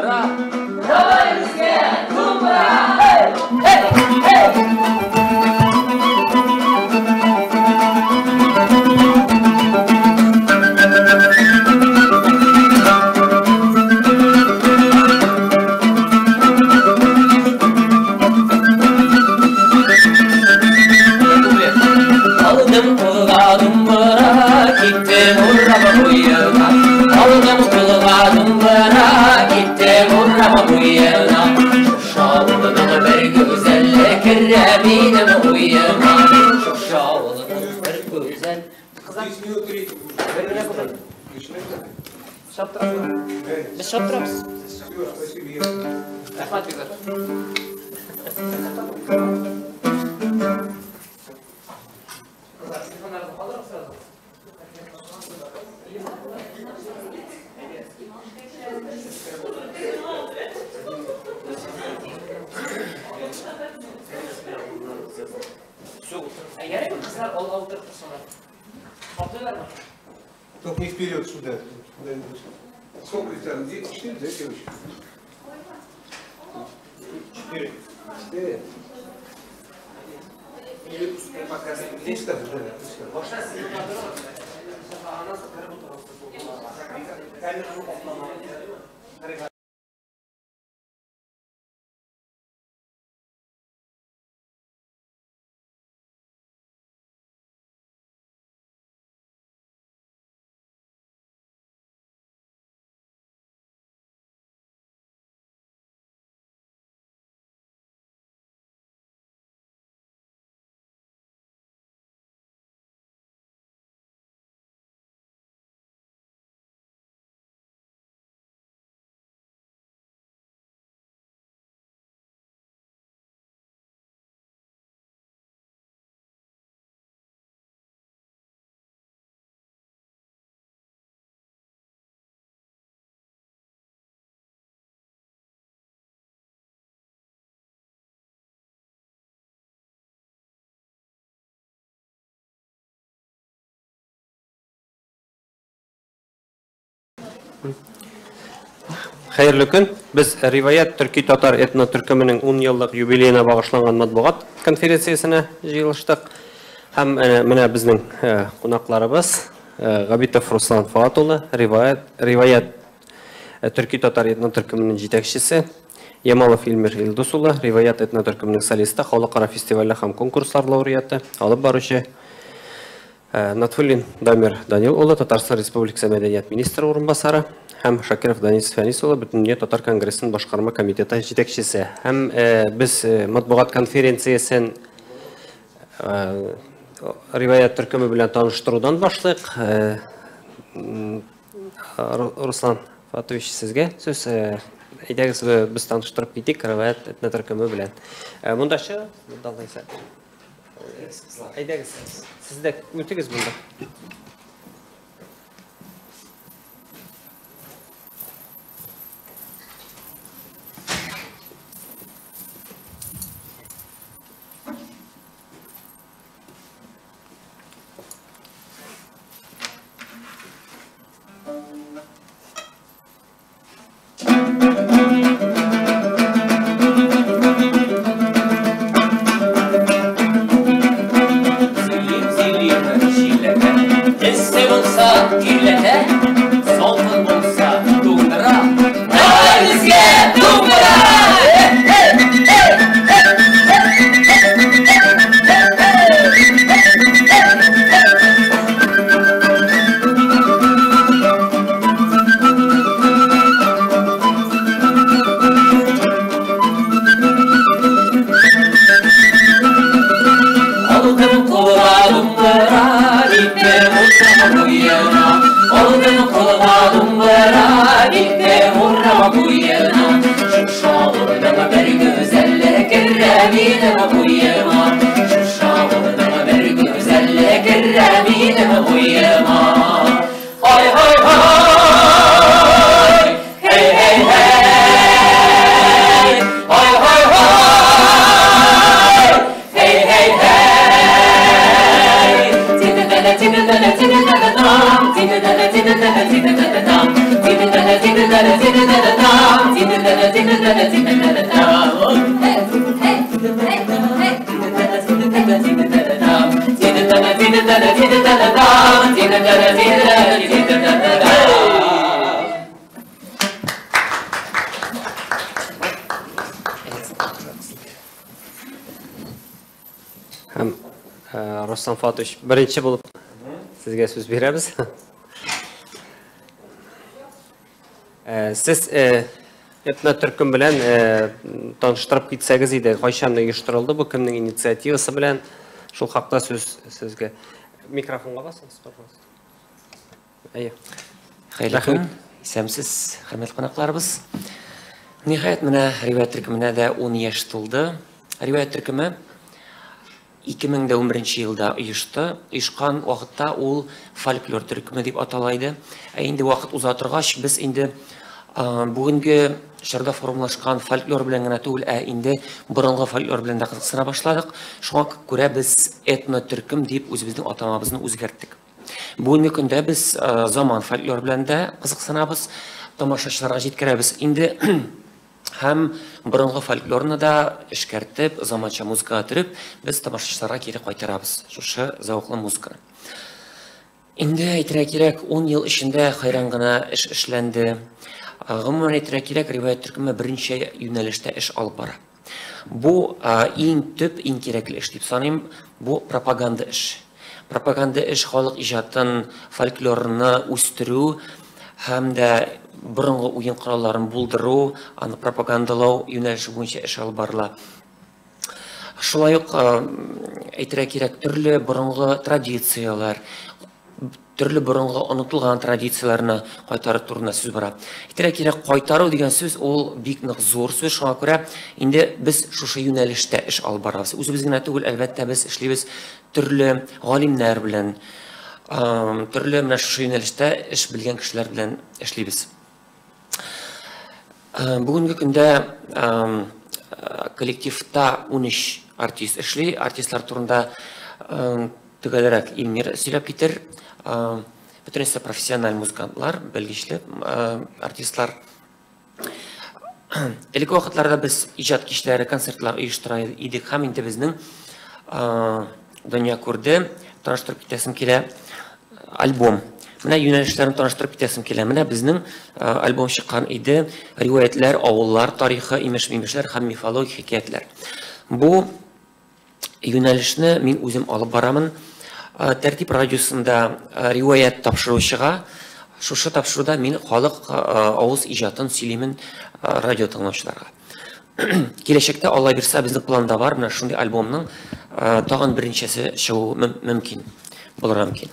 Думбра, давай безгә думбра. Hey, hey, hey. Aldım kılığa dumbra, gittim urrama buyuna. Aldım kılığa dumbra, gittim urrama buyuna. Şuşağılının bir güzel kireminem uyuma. Şuşağılının bir güzel. Kızlar, bir-birine koyun. Şaptıramız. Biz şaptıramız. Рәхмәт, Бигзат. Кызлар, телефоннарыгызны калдырыгыз сразу. Ә ярыймы кызлар алга утырып торсыннар? Каплыйлармы? Только не вперед сюда. Куда-нибудь. Сколько их там? 4, да, девочки? 4. 4. Или пускай пока Здесь так, да, пускай. Башта сезне калдырыгыз. Аннан соң кереп утырыгыз. Камераны капламагыз. Хәерле көн. Без Риваят төрки татар этно төркеменең 10 еллык юбилеена багышланган матбугат конференциясенә җыелыштык. Һәм менә безнең кунакларыбыз Габитов Руслан Фоат улы, Риваят төрки татар этно төркеменең җитәкчесе, Ямалов Илмир Илдус улы, Риваят этно төркеменең солисты, халыкара фестивальләр һәм конкурслар лауреаты, алып баручы Натфуллин Дамир Данил улы, Татарстан Республикасы мәдәният министры урынбасары, һәм Шакиров Данис Фәнис улы, Бөтендөнья татар конгрессының башкарма комитеты җитәкчесе. Һәм без матбугат конференциясен Риваят төркеме белән таныштырудан башлыйк. Руслан Фатович, сезгә сүз. Әйдәгез, без таныштырып китик Риваят этно төркеме белән. Монда чыгыгыз, монда алайса. Әйдәгез, сез дә үтегез монда. Tine Рустам Фатович, беренче булып сезгә сүз бирәбез. Сез этно-төркем белән таныштырып китсәгез иде, кайчан оештырылды бу, кемнең инициативасы белән? Шул хакта сүз сезгә. Микрофонга басыгыз, пожалуйста. Әйе. Хәерле көн. Исәнмесез, хөрмәтле кунакларыбыз. Ниһаять, менә Риваять төркеменә дә 10 яшь тулды. Риваять төркеме 2011 елда оешты. Оешкан вакытта ул фольклор төркеме дип атала иде. Ә инде вакыт уза торгач, без инде бүгенге чорда формалашкан фольклор белән генә түгел, ә инде борынгы фольклор белән дә кызыксына башладык. Шуңа күрә без этно-төркем дип үзебезнең атамабызны үзгәрттек. Бүгенге көндә без заман фольклор белән дә кызыксынабыз, тамашачыларга җиткерәбез. Инде һәм борынгы фольклорны да эшкәртеп, заманча музыкага төреп, без тамашачыларга кире кайтарабыз шушы зәвыклы музыканы. Инде әйтергә кирәк, 10 ел эчендә хәйран гына эш эшләнде. Гомумән әйтергә кирәк, Риваять төркеме берничә юнәлештә эш алып бара. Бу иң төп, иң кирәкле эш дип саныйм, бу пропаганда эш. Пропаганда эш халык иҗатын, фольклорны үстерү һәм дә борынгы уен коралларын булдыру, аны пропагандалау юнәлеше буенча эш алып барыла. Шулай ук әйтергә кирәк, төрле борынгы традицияләр, төрле борынгы онытылган традицияләрне кайтару турында сүз бара. Әйтергә кирәк, кайтару дигән сүз ул бик нык зур сүз, шуңа күрә инде без шушы юнәлештә эш алып барабыз. Үзебез генә түгел, әлбәттә, без эшлибез төрле галимнәр белән, төрле менә шушы юнәлештә эш белгән кешеләр белән эшлибез. Бүгенге көндә коллективта 13 артист эшли. Артистлар турында төгәлрәк Илмир сөйләп китер. Бөтенесе профессиональ музыкантлар, белгечле артистлар. Элекке вакытларда без иҗат кичләре, концертлар оештыра идек һәм инде безнең дөнья күрде, таныштырып китәсем килә альбом. Менә юнәлешләрен таныштырып китәсем килә. Менә безнең альбом чыккан иде. Риваятлар, авыллар тарихы, имеш-мимешләр һәм мифологик хикәятләр. Бу юнәлешне мин үзем алып барамын. Тәртип радиосында риваят тапшыру чыга. Шушы тапшыруда мин халык авыз иҗатын сөйлимен радио тыңлаучыларга. Киләчәктә, Алла бирсә, безнең планда бар, менә шундый альбомның тагын берничәсе чыгу мөмкин, булырга мөмкин.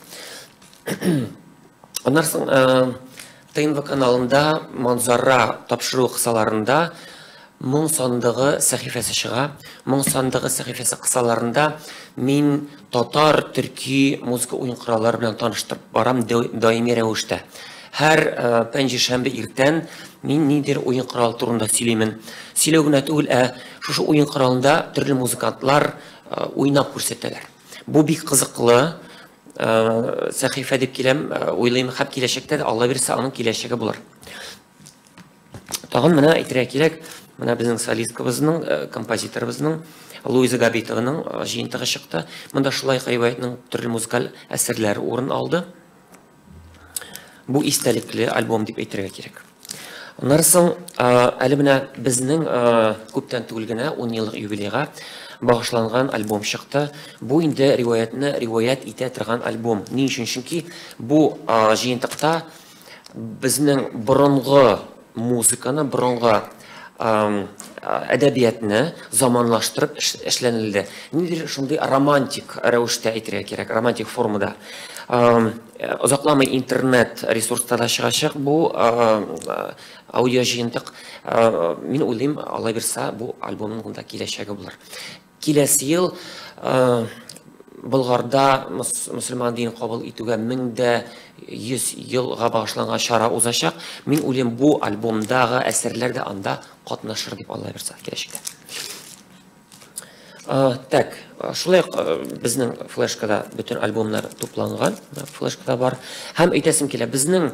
Аннан соң ТНВ каналында Манзара тапшыру кысаларында Моң сандыгы сәхифәсе чыга. Моң сандыгы сәхифәсе кысаларында мин татар, төрки музыка уен кораллары белән таныштырып барам даими рәвештә. Һәр пәнҗешәмбе иртән мин ниндидер уен коралы турында сөйлимен. Сөйләү генә түгел, ә шушы уен коралында төрле музыкантлар уйнап күрсәтәләр. Бу бик кызыклы сәхифә дип киләм, уйлыйм, һәм киләчәктә дә, Алла бирсә, аның киләчәге булыр. Тагын менә әйтергә кирәк, менә безнең солисткабызның, композиторыбызның Луиза Габитованың җыентыгы чыкты. Монда шулай Риваятның төрле музыкаль әсәрләре урын алды. Бу истәлекле альбом дип әйтергә кирәк. Аннан соң әле менә безнең күптән түгел генә 10 еллык юбилейга багышланган альбом чыкты. Бу инде риваятны риваят итә торган альбом. Ни өчен? Чөнки бу җыентыкта безнең борынгы музыканы, борынгы әдәбиятны заманлаштырып эшләнелде. Ниндидер шундый романтик рәвештә әйтергә кирәк, романтик формада. Озакламый интернет ресурста да чыгачак бу аудио җыентык. Мин уйлыйм, Алла бирсә, бу альбомның да киләчәге булыр. Киләсе ел Болгарда мөселман динен кабул итүгә 1100 елга багышланган чара узачак. Мин уйлыйм, бу альбомдагы әсәрләр дә анда катнашыр дип, Алла бирсә, киләчәктә. Так, шулай ук безнең флешкада бөтен альбомнар тупланган, флешкада бар. Һәм әйтәсем килә, безнең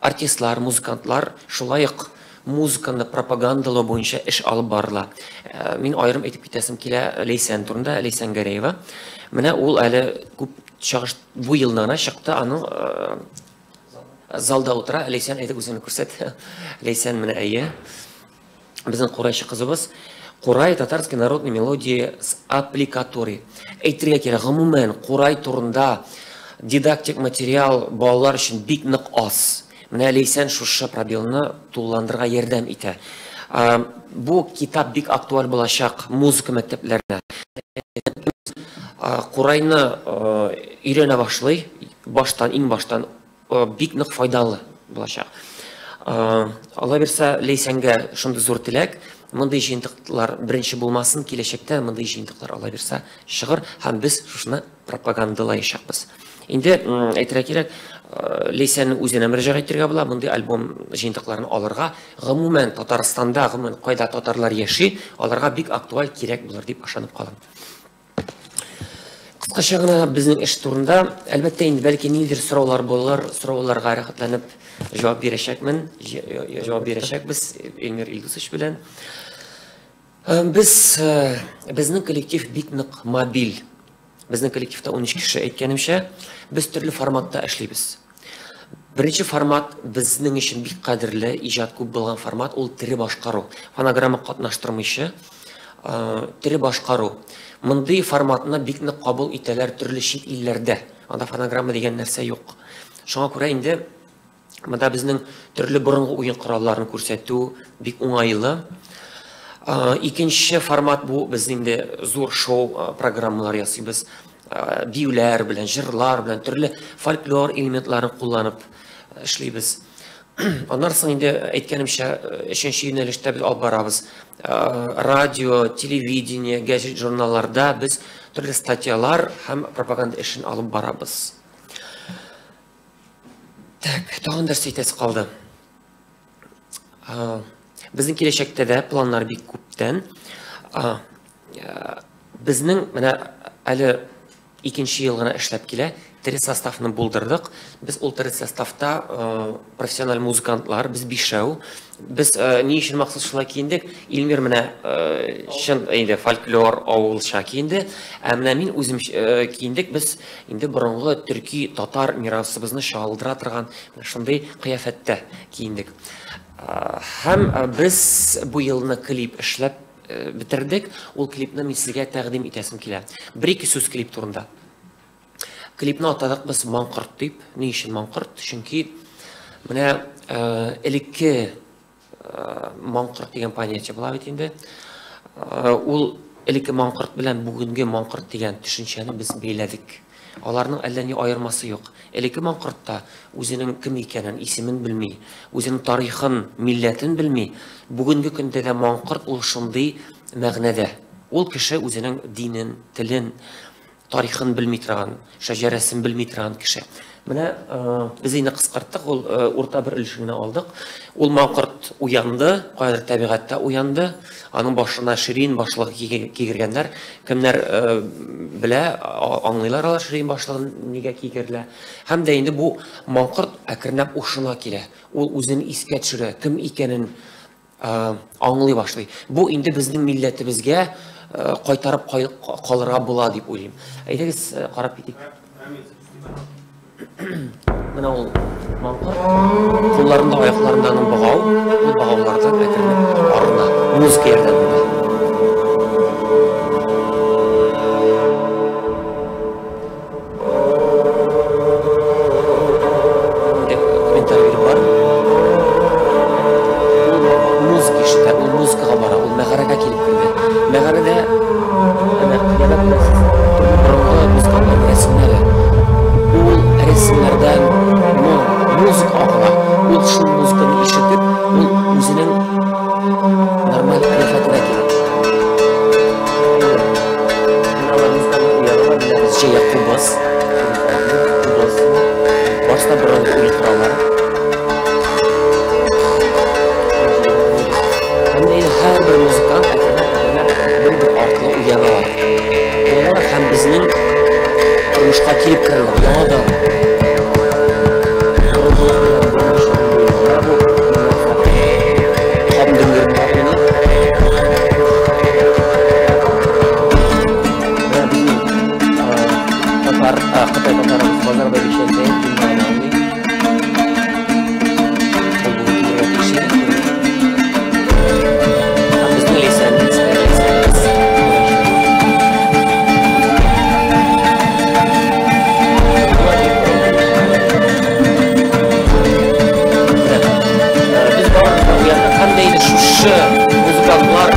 артистлар, музыкантлар шулай ук музыканы пропагандалау буенча эш алып барыла. Мин аерым әйтеп китәсем килә Ләйсән турында, Ләйсән Гәрәева. Менә ул әле күп чагыш бу елны гына чыкты, аның залда утыра. Ләйсән, әйдә үзеңне күрсәт. Ләйсән менә әйе. Безнең курайчы кызыбыз. Курай татарской народной мелодии с аппликатурой. Әйтергә кирәк, гомумән, курай турында дидактик материал балалар өчен бик нык аз. Менә Ләйсән шушы пробелны тулыландырырга ярдәм итә. Бу китап бик актуаль булачак музыка мәктәпләренә. Курайны өйрәнә башлый, баштан, иң баштан бик нык файдалы булачак. Алла бирсә, Ләйсәнгә шундый зур теләк, мондый җыентыклар беренче булмасын, киләчәктә мондый җыентыклар Алла бирсә чыгыр һәм без шушыны пропагандалаячакбыз. Инде әйтергә кирәк, Ләйсәннең үзенә мөрәҗәгать итәргә була, мондый альбом җыентыкларын алырга. Гомумән, Татарстанда, гомумән, кайда татарлар яши, аларга бик актуаль кирәк булыр дип ышанып калам. Кыскача гына безнең эш турында, әлбәттә инде, бәлки ниндидер сораулар булыр, сорауларга рәхәтләнеп җавап бирәчәкмен, җавап бирәчәкбез Эльмир Илдусович белән. Без, безнең коллектив бик нык мобиль. Безнең коллективта 13 кеше, әйткәнемчә, без төрле форматта эшлибез. Беренче формат безнең өчен бик кадерле, иҗат күп булган формат, ул тере башкару. Фонограмма катнаштырмыйча, тере башкару. Мондый форматны бик нык кабул итәләр төрле чит илләрдә. Анда фонограмма дигән нәрсә юк. Шуңа күрә инде монда безнең төрле борынгы уен коралларын күрсәтү бик уңайлы. Икенче формат бу без инде зур шоу программалар ясыйбыз. Биюләр белән, җырлар белән, төрле фольклор элементларын кулланып эшлибез. Аннан соң инде әйткәнемчә, өченче юнәлештә без алып барабыз. Радио, телевидение, газет, журналларда без төрле статьялар һәм пропаганда эшен алып барабыз. Так, тагын нәрсә әйтәсе калды. Безнең киләчәктә дә планнар бик күптән. Безнең менә әле икенче ел гына эшләп килә, тере составны булдырдык. Без ул тере составта профессиональ музыкантлар, без бишәү. Без ни өчен махсус шулай киендек? Илмир менә чын инде фольклор авылча киенде. Ә менә мин үзем киендек. Без инде борынгы төрки татар мирасыбызны чагылдыра торган шундый кыяфәттә киендек. Һәм без бу елны клип эшләп бетердек. Ул клипны мин сезгә тәкъдим итәсем килә. Бер-ике сүз клип турында. Клипны атадык без Маңкорт дип. Ни өчен Маңкорт? Чөнки менә элекке маңкорт дигән понятие була бит инде. Ул элекке маңкорт белән бүгенге маңкорт дигән төшенчәне без бәйләдек. Аларның әллә ни аермасы юк. Элекке маңкортта үзенең кем икәнен, исемен белми, үзенең тарихын, милләтен белми. Бүгенге көндә дә маңкорт ул шундый мәгънәдә. Ул кеше үзенең динен, телен, тарихын белми торган, шәҗәрәсен белми торган кеше. Менә без инде кыскарттык, ул урта бер өлешен генә алдык. Ул маңкорт уянды, кайдыр табигатьтә уянды. Аның башына ширин башлыгы кигергәннәр. Кемнәр белә, аңлыйлар алар ширин башлыгын нигә кигерелә. Һәм дә инде бу маңкорт әкренләп ушына килә. Ул үзен искә төшерә, кем икәнен аңлый башлый. Бу инде безнең милләтебезгә кайтарып калырга була дип уйлыйм. Әйдәгез, карап китик. Менә ул маңкорт, кулларында, аякларында аның богау, ул богаулардан әкренләп арына, музыка ярдәмендә. Комментарий биреп бар. Ул музыка ишетә, ул музыкага бара, ул мәгарәгә килеп керде. Мәгарәдә әнә кыямәт күрәсез, борынгы музыкантлар рәсемнәре. Ул рәсемнәрдән моң, музыка агыла. Ул шул музыканы ишетеп, ул үзенең нормаль кыяфәтенә килә. Һәм дә инде шушы музыкантлар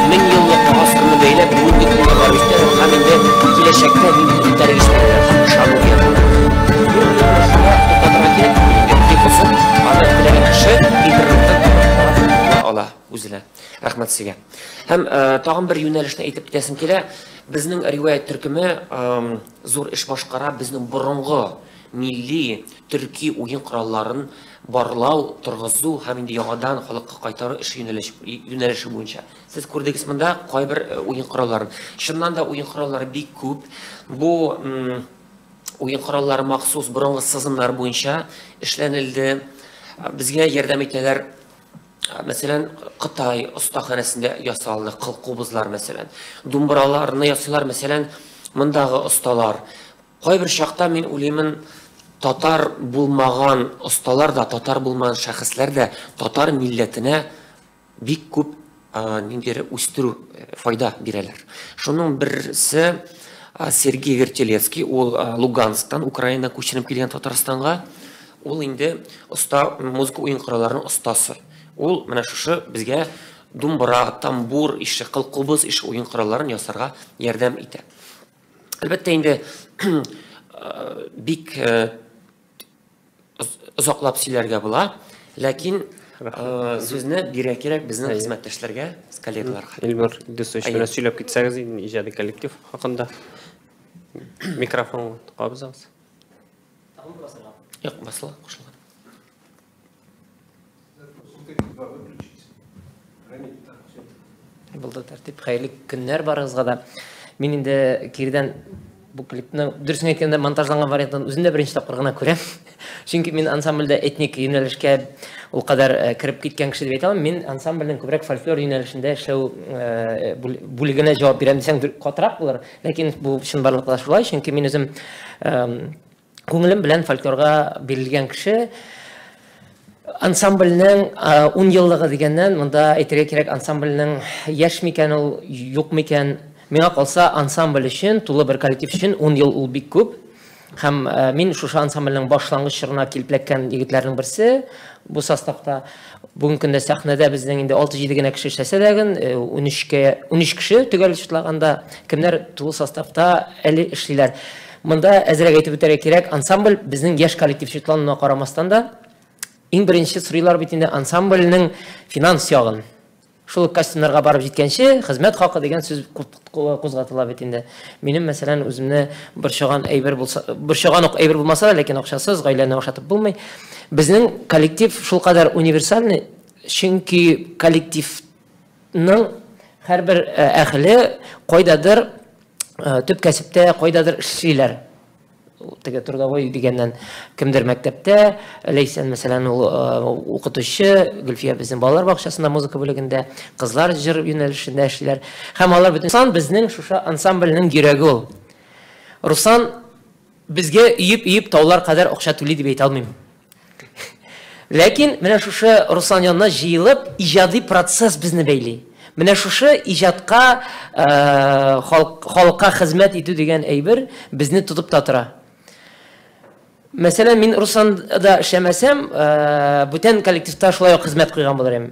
1000 еллык гасырны бәйләп бүгенге көнгә барып җитәләр һәм инде киләчәктә нинди этәргеч бирәләр һәм ышану уяталар. Бу шуңа туктатырга кирәк, бик озын, аны теләгән кеше интернеттан карап була ала үзенә. Рәхмәт сезгә. Һәм тагын бер юнәлешне әйтеп китәсем килә. Безнең риваять төркеме зур эш башкара, безнең борынгы милли төрки уен коралларын барлау, торгызу һәм инде яңадан халыкка кайтару эше юнәлеше буенча. Сез күрдегез монда кайбер уен коралларын. Чыннан да уен кораллары бик күп. Бу уен кораллары махсус борынгы сызымнар буенча эшләнелде. Безгә ярдәм итәләр. Мәсәлән, Кытай остаханәсендә ясалды кыл кубызлар, мәсәлән. Думбраларны ясыйлар, мәсәлән, мондагы осталар. Кайбер чакта мин уйлыймын, татар булмаган осталар да, татар булмаган шәхесләр дә татар милләтенә бик күп ниндидер үстерү файда бирәләр. Шуның берсе Сергей Вертелецкий, ул Лугансктан, Украинадан күченеп килгән Татарстанга. Ул инде оста музыка уен коралларының остасы. Ул менә шушы безгә думбра, тамбур ише, кыл-кубыз ише уен коралларын ясарга ярдәм итә. Әлбәттә инде бик озаклап сөйләргә була, ләкин сүзне бирә кирәк безнең хезмәттәшләргә, коллегаларга. Илмар Дусович, менә сөйләп китсәгез инде иҗади коллектив хакында. Микрофон кабызагыз. Юк, басыла, кушылган. Булды тәртип. Хәерле көннәр барыгызга да. Мин инде кирдән бу клипны, дөресен әйткәндә, монтажланган вариантын үзем дә беренче тапкыр гына күрәм. Чөнки мин ансамбльдә этник юнәлешкә ул кадәр кереп киткән кеше дип әйтә алмыйм. Мин ансамбльнең күбрәк фольклор юнәлешендә эшләү бүлегенә җавап бирәм дисәң, катырак булыр. Ләкин бу чынбарлыкта шулай, чөнки мин үзем күңелем белән фольклорга бирелгән кеше. Ансамбльнең 10 еллыгы дигәннән, монда әйтергә кирәк, ансамбльнең яшь микән ул, юк микән? Миңа калса, ансамбль өчен, тулы бер коллектив өчен 10 ел ул бик күп. Һәм мин шушы ансамбльнең башлангыч чорына килеп эләккән егетләрнең берсе бу составта. Бүгенге көндә сәхнәдә безнең инде 6-7 генә кеше эшләсә дә, 13 кеше төгәл чутлаганда, кемнәр тулы составта әле эшлиләр. Монда әзрәк әйтеп үтәргә кирәк, ансамбль безнең яшь коллектив чутлануына карамастан да, иң беренче сорыйлар бит инде ансамбльнең финанс ягын. Шул костюмнарга барып җиткәнче, хезмәт хакы дигән сүз кузгатыла бит инде. Минем, мәсәлән, үземне борчыган әйбер булса, борчыган ук әйбер булмаса да, ләкин акчасыз гаиләне ашатып булмый. Безнең коллектив шулкадәр универсальный, чөнки коллективның һәрбер әһеле кайдадыр төп кәсептә кайдадыр эшлиләр. Теге трудовой дигәннән кемдер мәктәптә, Ләйсән, мәсәлән, ул укытучы, Гөлфия безнең балалар бакчасында музыка бүлегендә, кызлар җыр юнәлешендә эшлиләр. Һәм алар бөтен Руслан безнең шушы ансамбльнең йөрәге ул. Руслан безгә өеп-өеп таулар кадәр акча түли дип әйтә алмыйм. Ләкин менә шушы Руслан янына җыелып, иҗади процесс безне бәйли. Менә шушы иҗатка, халыкка хезмәт итү дигән әйбер безне тотып та тора. Мәсәлән, мин Русланда эшләмәсәм, бүтән коллективта шулай ук хезмәт куйган булыр идем.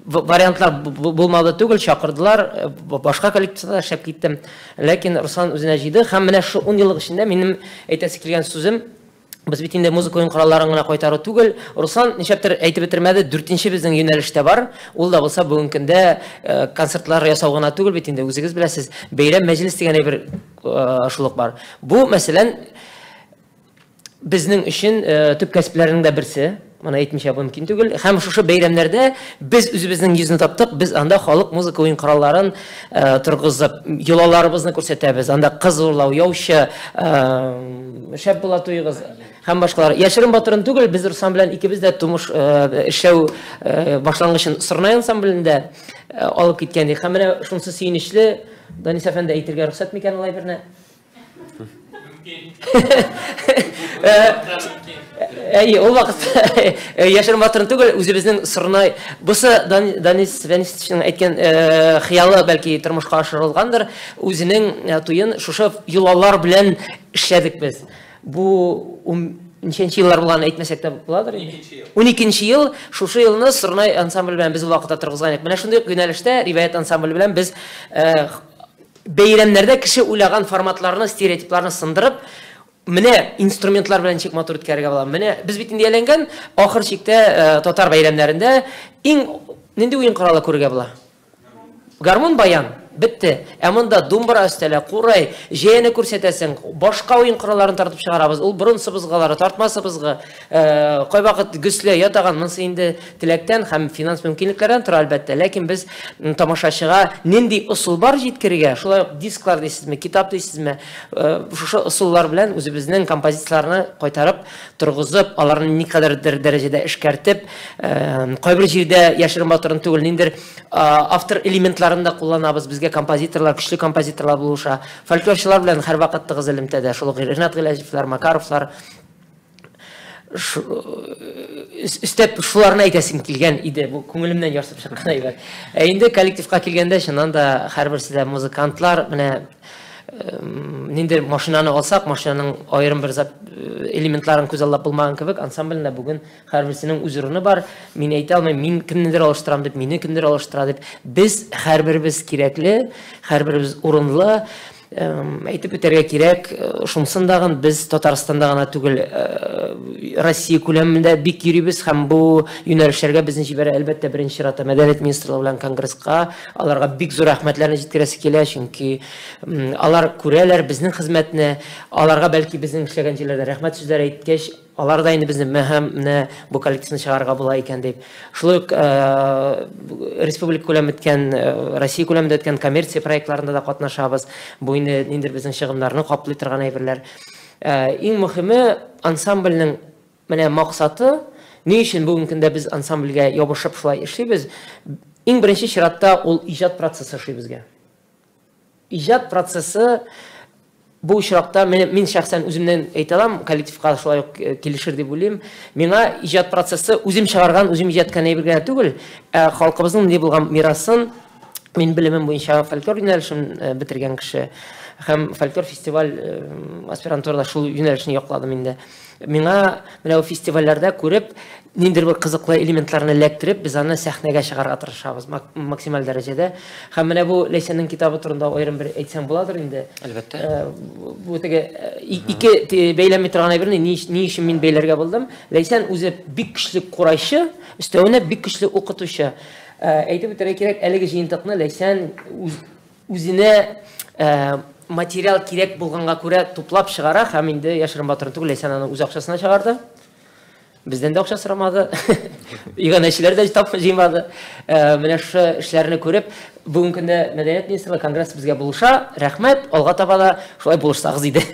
Вариантлар булмады түгел, чакырдылар, башка коллективта эшләп киттем. Ләкин Руслан үзенә җыйды һәм менә шу 10 еллык эчендә минем әйтәсе килгән сүзем, без бит инде музыка уен коралларын гына кайтару түгел. Руслан нишләптер әйтеп бетермәде, 4нче безнең юнәлештә бар. Ул да булса бүгенге көндә концертлар ясау гына түгел бит инде, үзегез беләсез, бәйрәм, мәҗлес дигән әйбер шулык бар. Бу, мәсәлән, безнең өчен төп кәсепләрнең дә берсе, моны әйтмичә мөмкин түгел. Һәм шушы бәйрәмнәрдә без үзебезнең йөзне таптык, без анда халык музыка уен коралларын торгызып, йолаларыбызны күрсәтәбез. Анда кыз урлау, яучы, шәп була туегыз һәм башкалар. Яшерен батырын түгел, без Руслан белән икебез дә тумыш эшләү башлангычын Сорнай ансамблендә алып киткән идек. Һәм менә шунысы сөенечле, Данис әфәнде, әйтергә рөхсәт микән алай берне? Әй, ул вакытта яшерен батырын түгел, үзебезнең Сорнай. Бусы Данис Вәнисовичның әйткән хыялы бәлки тормышка ашырылгандыр. Үзенең туен шушы йолалар белән эшләдек без. Бу Ничәнче еллар булганын әйтмәсәк тә буладыр инде. 12 ел, шушы елны Сорнай ансамбле белән без ул вакытта торгызган идек. Менә шундый ук юнәлештә Риваять ансамбле белән без бәйрәмнәрдә кеше уйлаган форматларны, стереотипларны сындырып, менә инструментлар белән ничек матур үткәрергә була. Менә без бит инде ияләнгән, ахыр чиктә татар бәйрәмнәрендә иң нинди уен коралы күрергә була? Гармун, баян, бетте. Ә монда думбра өстәлә, курай, җәяне күрсәтәсең, башка уен коралларын тартып чыгарабыз. Ул борын сыбызгылары, тартма сыбызгы, кайвакыт гөслә, ятаган, монысы инде теләктән һәм финанс мөмкинлекләрдән тора, әлбәттә. Ләкин без тамашачыга нинди ысул бар җиткерергә, шулай ук дисклар дисезме, китап дисезме, шушы ысуллар белән үзебезнең композицияләрне кайтарып, торгызып, аларны никадәрдер дәрәҗәдә эшкәртеп, кайбер җирдә яшерен батырын түгел, ниндидер автор элементларын да кулланабыз. Безгә композиторлар, көчле композиторлар булыша. Фольклорчылар белән һәрвакыт тыгыз элемтәдә. Шул ук Ринат Гыйләҗевлар, Макаровлар. Өстәп шуларны әйтәсем килгән иде. Бу күңелемнән ярсып чыккан әйбер. Ә инде коллективка килгәндә, чыннан да һәрберсе дә музыкантлар. Менә ниндидер машинаны алсак, машинаның аерым бер элементларын күзаллап булмаган кебек, ансамбльдә бүген һәрберсенең үз урыны бар. Мин әйтә алмыйм, мин кемнедер алыштырам дип, мине кемдер алыштыра дип. Без һәрберебез кирәкле, һәрберебез урынлы. Әйтеп үтәргә кирәк, шунысын дагын без Татарстанда гына түгел, Россия күләмендә бик йөрибез һәм бу юнәлешләргә безне җибәрә, әлбәттә, беренче чиратта Мәдәният министрлыгы белән Конгресска. Аларга бик зур рәхмәтләрне җиткерәсе килә, чөнки алар күрәләр безнең хезмәтне, аларга бәлки безнең эшләгән җирләрдә рәхмәт сүзләре әйткәч, алар да инде безне мөһим, менә бу коллективны чыгарырга була икән дип. Шулай ук республика күләмендә үткән, Россия күләмендә үткән коммерция проектларында да катнашабыз. Бу инде ниндидер безнең чыгымнарны каплый торган әйберләр. Иң мөһиме ансамбльнең менә максаты, ни өчен бүгенге көндә без ансамбльгә ябышып шулай эшлибез? Иң беренче чиратта ул иҗат процессы эшли безгә. Иҗат процессы бу очракта мин шәхсән үземнән әйтә алам, коллективка шулай ук килешер дип уйлыйм. Миңа иҗат процессы үзем чыгарган, үзем иҗат иткән әйбер генә түгел, ә халкыбызның нинди булган мирасын, мин белемем буенча фольклор юнәлешен бетергән кеше һәм фольклор фестиваль аспирантурада шул юнәлешне якладым инде. Миңа менә бу фестивальләрдә күреп, ниндидер бер кызыклы элементларны эләктереп, без аны сәхнәгә чыгарга тырышабыз максималь дәрәҗәдә. Һәм менә бу Ләйсәннең китабы турында аерым бер әйтсәң буладыр инде. Әлбәттә. Бу теге ике бәйләнми торган әйберне ни өчен мин бәйләргә булдым? Ләйсән үзе бик көчле курайчы, өстәвенә бик көчле укытучы. Әйтеп үтәргә кирәк, әлеге җыентыкны Ләйсән үзенә материал кирәк булганга күрә туплап чыгара һәм инде яшерен батырын түгел, Ләйсән аны үз акчасына чыгарды. Бездән дә акча сорамады. Иганәчеләр дә тап җыймады. Менә шушы эшләрне күреп, бүгенге көндә Мәдәният министрлыгы, Конгресс безгә булыша. Рәхмәт, алга таба да шулай булышсагыз иде.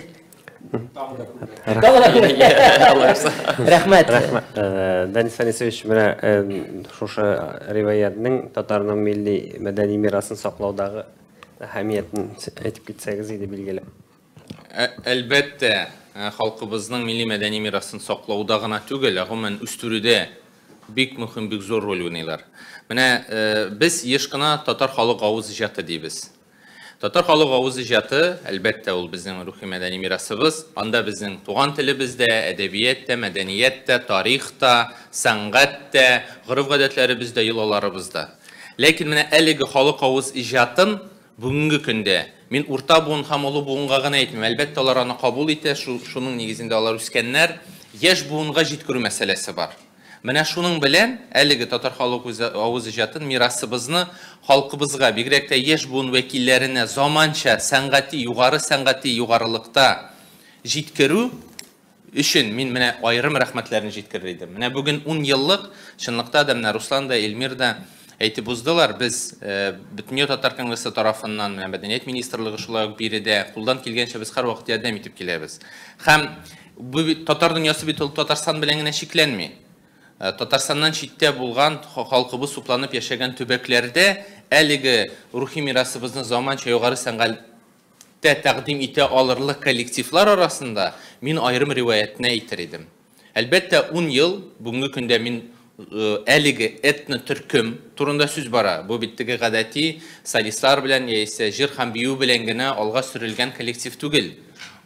Рәхмәт. Рәхмәт. Данис Фәнисович, менә шушы риваятның татарның милли мәдәни мирасын саклаудагы әһәмиятен әйтеп китсәгез иде, билгеле. Әлбәттә, халкыбызның милли мәдәни мирасын саклауда гына түгел, ә гомумән үстерүдә бик мөһим, бик зур роль уйныйлар. Менә без еш кына татар халык авыз иҗаты дибез. Татар халык авыз иҗаты, әлбәттә, ул безнең рухи мәдәни мирасыбыз. Анда безнең туган телебез дә, әдәбият тә, мәдәният тә, тарих та, сәнгать тә, гореф-гадәтләребез дә, йолаларыбыз да. Ләкин менә әлеге халык авыз иҗатын бүгенге көндә мин урта буын һәм олы буынга гына әйтмим. Әлбәттә, алар аны кабул итә, шуның нигезендә алар үскәннәр. Яшь буынга җиткерү мәсьәләсе бар. Менә шуның белән әлеге татар халык авыз иҗатын, мирасыбызны халкыбызга, бигрәк тә яшь буын вәкилләренә заманча сәнгати, югары сәнгати югарылыкта җиткерү өчен мин менә аерым рәхмәтләрне җиткерер идем. Менә бүген 10 еллык, чынлыкта да менә Руслан да, Эльмир да әйтеп уздылар, без Бөтендөнья татар конгрессы тарафыннан, менә Мәдәният министрлыгы шулай ук биредә кулдан килгәнчә без һәрвакыт ярдәм итеп киләбез. Һәм бу татар дөньясы бит ул Татарстан белән генә чикләнми. Татарстаннан читтә булган халкыбыз тупланып яшәгән төбәкләрдә әлеге рухи мирасыбызны заманча югары сәнгатьтә тәкъдим итә алырлык коллективлар арасында мин аерым риваятне әйтер идем. Әлбәттә, 10 ел бүгенге көндә мин әлеге этно-төркем турында сүз бара. Бу бит теге гадәти солистлар белән яисә җыр һәм бию белән генә алга сөрелгән коллектив түгел.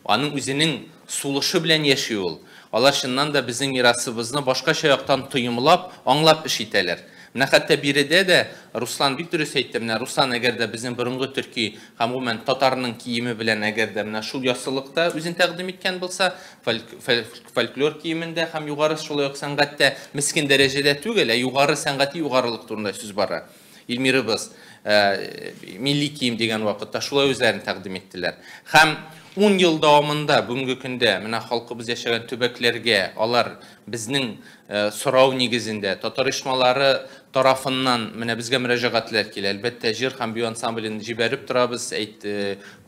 Аның үзенең сулышы белән яши ул. Алар чыннан да безнең мирасыбызны башкача яктан тоемлап, аңлап эш итәләр. Менә хәтта биредә дә Руслан бик дөрес әйтте. Менә Руслан әгәр дә безнең борынгы төрки һәм гомумән татарның киеме белән әгәр дә менә шул яссылыкта үзен тәкъдим иткән булса, фольклор киемендә һәм югары шулай ук сәнгатьтә мескен дәрәҗәдә түгел, ә югары сәнгати югарылык турында сүз бара. Илмирыбыз милли кием дигән вакытта шулай үзләрен тәкъдим иттеләр. Һәм 10 ел дәвамында бүгенге көндә менә халкыбыз яшәгән төбәкләргә алар безнең сорау нигезендә татар оешмалары тарафыннан менә безгә мөрәҗәгатьләр килә. Әлбәттә, җыр һәм бию ансамблен җибәреп торабыз,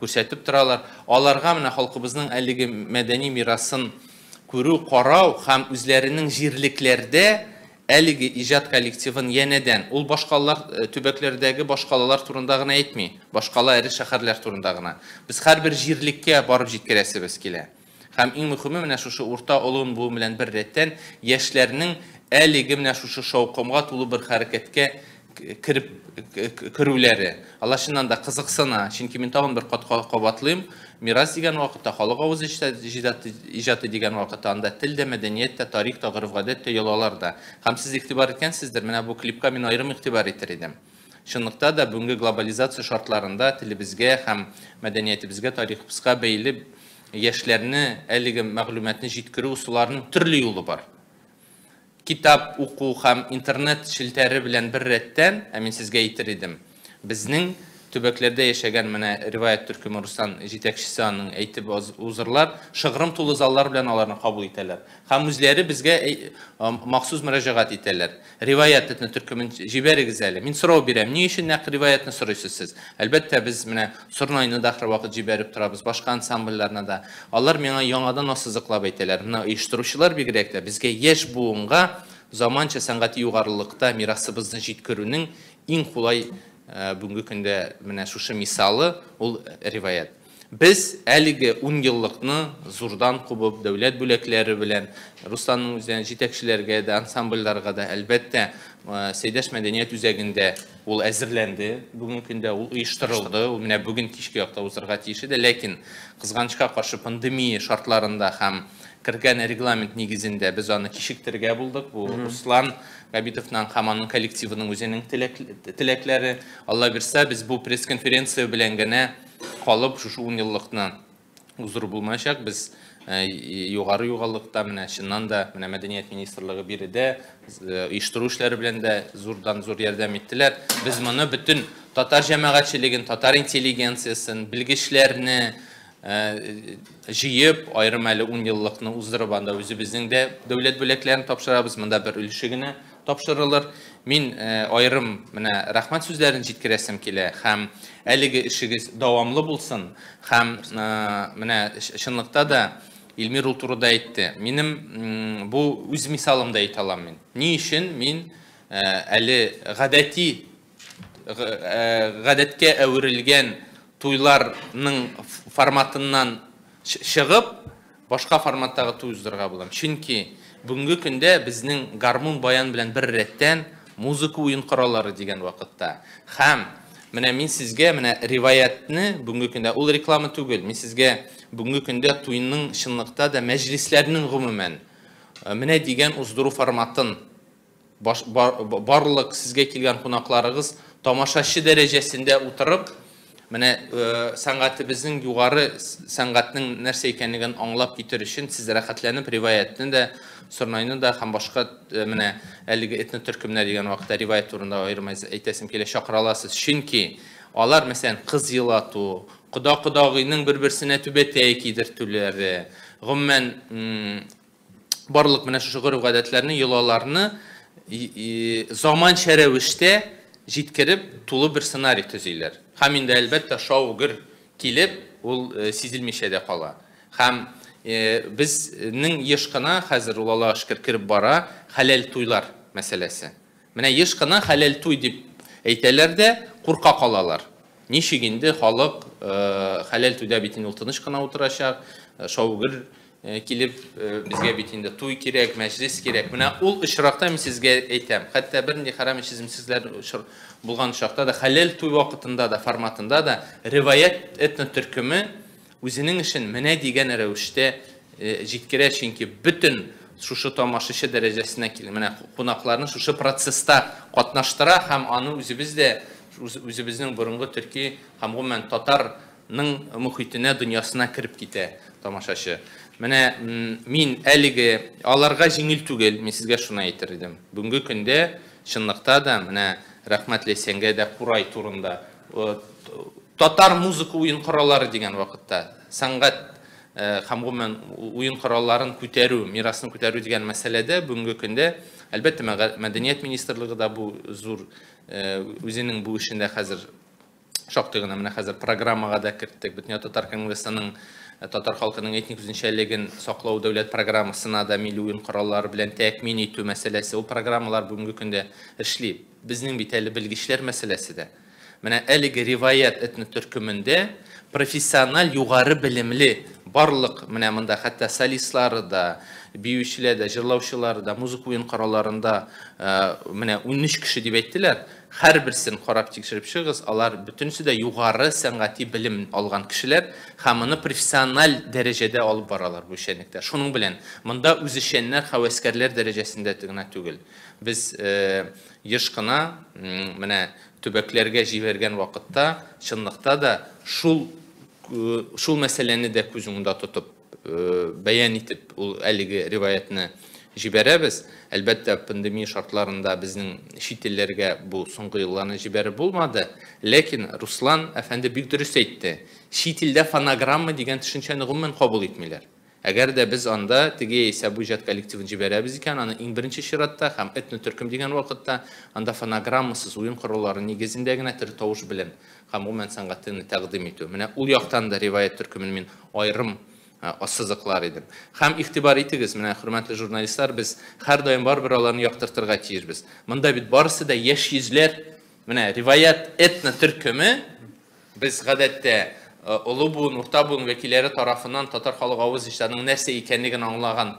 күрсәтеп торалар. Аларга менә халкыбызның әлеге мәдәни мирасын күрү, карау һәм үзләренең җирлекләрдә әлеге иҗат коллективын янәдән ул башкалар төбәкләрдәге башкалалар турында гына әйтми, башкала эре шәһәрләр турында гына. Без һәрбер җирлеккә барып җиткерәсебез килә. Һәм иң мөһиме менә шушы урта олын буын белән бер рәттән яшьләрнең әлеге менә шушы шаукымга тулы бер хәрәкәткә кереп керүләре. Алар чыннан да кызыксына, чөнки мин тагын бер кат кабатлыйм, мирас дигән вакытта, халык авыз иҗаты дигән вакытта анда тел дә, мәдәният тә, тарих та, гореф-гадәт тә, йолалар да. Һәм сез игътибар иткәнсездер, менә бу клипка мин аерым игътибар итер идем. Чынлыкта да бүгенге глобализация шартларында телебезгә һәм мәдәниятебезгә, тарихыбызга бәйле яшьләрне әлеге мәгълүматны җиткерү ысулларының төрле юлы бар. Китап уку һәм интернет челтәре белән бер рәттән, ә мин сезгә әйтер идем, безнең төбәкләрдә яшәгән менә Риваят төркеме Руслан җитәкчесе аның әйтеп узырлар, шыгрым тулы заллар белән аларны кабул итәләр. Һәм үзләре безгә махсус мөрәҗәгать итәләр. Риваят этно төркемен җибәрегез әле. Мин сорау бирәм, ни өчен нәкъ Риваятны сорыйсыз сез? Әлбәттә, без менә Сорнайны да һәрвакыт җибәреп торабыз, башка ансамбльләрне дә. Алар миңа яңадан ассызыклап әйтәләр. Менә оештыручылар бигрәк тә безгә яшь буынга заманча сәнгати югарылыкта мирасыбызны җиткерүнең иң кулай бүгенге көндә менә шушы мисалы ул Риваят. Без әлеге 10 еллыкны зурдан кубып, дәүләт бүләкләре белән Русланның үзенә җитәкчеләргә дә, ансамбльләргә дә, әлбәттә, Сәйдәш мәдәният үзәгендә ул әзерләнде, бүгенге көндә ул оештырылды, ул менә бүген кичке якта узарга тиеш иде, ләкин кызганычка каршы пандемия шартларында һәм кергән регламент нигезендә без аны кичектерергә булдык. Бу Руслан Габитовның һәм аның коллективының үзенең теләкләре. Алла бирсә, без бу пресс-конференция белән генә калып шушы 10 еллыкны уздыру булмаячак. Без югары югаллыкта менә чыннан да менә мәдәният министрлыгы биредә оештыру эшләре белән дә зурдан зур ярдәм иттеләр. Без моны бөтен татар җәмәгатьчелеген, татар интеллигенциясен, белгечләрне җыеп, аерым әле 10 еллыкны уздырып, анда үзебезнең дә дәүләт бүләкләрен тапшырабыз. Монда бер өлеше генә тапшырылыр. Мин аерым менә рәхмәт сүзләрен җиткерәсем килә һәм әлеге эшегез дәвамлы булсын һәм менә чынлыкта да Илмир ул турыда әйтте. Минем бу үз мисалымда әйтә алам мин. Ни өчен мин әле гадәти гадәткә әверелгән туйларның форматыннан чыгып, башка форматтагы туй уздырырга булам. Чөнки бүгенге көндә безнең гармун баян белән бер рәттән музыка уен кораллары дигән вакытта. Һәм менә мин сезгә менә риваятны бүгенге көндә ул реклама түгел. Мин сезгә бүгенге көндә туйның чынлыкта да мәҗлесләрнең гомумән менә дигән уздыру форматын барлык сезгә килгән кунакларыгыз тамашачы дәрәҗәсендә утырып, менә сәнгатебезнең югары сәнгатьнең нәрсә икәнлеген аңлап китер өчен сез рәхәтләнеп риваятны да, Сорнайны да һәм башка менә әлеге этно төркемнәр дигән вакытта риваят турында аерым әйтәсем килә, чакыра аласыз. Чөнки алар, мәсәлән, кыз елату, кода-кодагыйның бер-берсенә түбәтәй кидертүләре, гомумән барлык менә шушы гореф-гадәтләрне, йолаларны заманча рәвештә җиткереп тулы бер сценарий төзиләр. Һәм инде әлбәттә шау-гөр килеп, ул сизелмичә дә кала. Һәм безнең еш кына хәзер ул Аллаһка шөкер кереп бара хәләл туйлар мәсьәләсе. Менә еш кына хәләл туй дип әйтәләр дә курка калалар. Ничек инде халык хәләл туйда бит инде ул тыныч кына утырачак, шау-гөр килеп безгә бит инде туй кирәк, мәҗлес кирәк. Менә ул очракта мин сезгә әйтәм, хәтта бернинди харам эчемсезләр булган очракта да хәләл туй вакытында да, форматында да риваят этно төркеме үзенең эшен менә дигән рәвештә җиткерә, чөнки бөтен шушы тамашачы дәрәҗәсенә килә. Менә кунакларны шушы процесста катнаштыра һәм аны үзебез дә үзебезнең борынгы төрки һәм гомумән татарның мөхитенә, дөньясына кереп китә тамашачы. Менә мин әлеге аларга җиңел түгел, мин сезгә шуны әйтер идем. Бүгенге көндә чынлыкта да менә рәхмәт Ләйсәнгә дә Курай турында татар музыка уен кораллары дигән вакытта сәнгать һәм гомумән уен коралларын күтәрү, мирасын күтәрү дигән мәсьәләдә бүгенге көндә әлбәттә мәдәният министрлыгы да бу зур үзенең бу эшендә хәзер шактый гына менә хәзер программага да керттек. Бөтен татар конгрессының татар халкының этник үзенчәлеген саклау дәүләт программасына да милли уен кораллары белән тәэмин итү мәсьәләсе, ул программалар бүгенге көндә эшли. Безнең бит әле белгечләр мәсьәләсе дә. Менә әлеге риваят этнотөркемендә профессиональ югары белемле барлык менә монда хәтта солистлары да, биючеләр дә, җырлаучылар да, музыка уен коралларында менә 13 кеше дип әйттеләр. Һәрберсен карап тикшереп чыгыгыз, алар бөтенесе дә югары сәнгати белем алган кешеләр һәм моны профессиональ дәрәҗәдә алып баралар бу эшчәнлектә. Шуның белән монда үзешчәннәр, һәвәскәрләр дәрәҗәсендә генә түгел. Без еш кына менә төбәкләргә җибәргән вакытта чынлыкта да шул мәсьәләне дә күз уңында тотып бәян итеп ул әлеге риваятны җибәрәбез. Әлбәттә, пандемия шартларында безнең чит илләргә бу соңгы елларны җибәреп булмады, ләкин Руслан әфәнде бик дөрес әйтте. Чит илдә фонограмма дигән төшенчәне гомумән кабул итмиләр. Әгәр дә без анда теге яисә бу иҗат коллективын җибәрәбез икән, аны иң беренче чиратта һәм этнотөркем дигән вакытта анда фонограммасыз уен кораллары нигезендә генә тере тавыш белән һәм гомумән сәнгатьне тәкъдим итү. Менә ул яктан да риваят төркемен мин аерым ассызыклар идем. Һәм игътибар итегез, менә хөрмәтле журналистлар, без һәрдаим барыбер аларны яктыртырга тиешбез. Монда бит барысы да яшь йөзләр. Менә риваят этнотөркеме без гадәттә олы буын, урта буын вәкилләре тарафыннан татар халык авыз иҗатының нәрсә икәнлеген аңлаган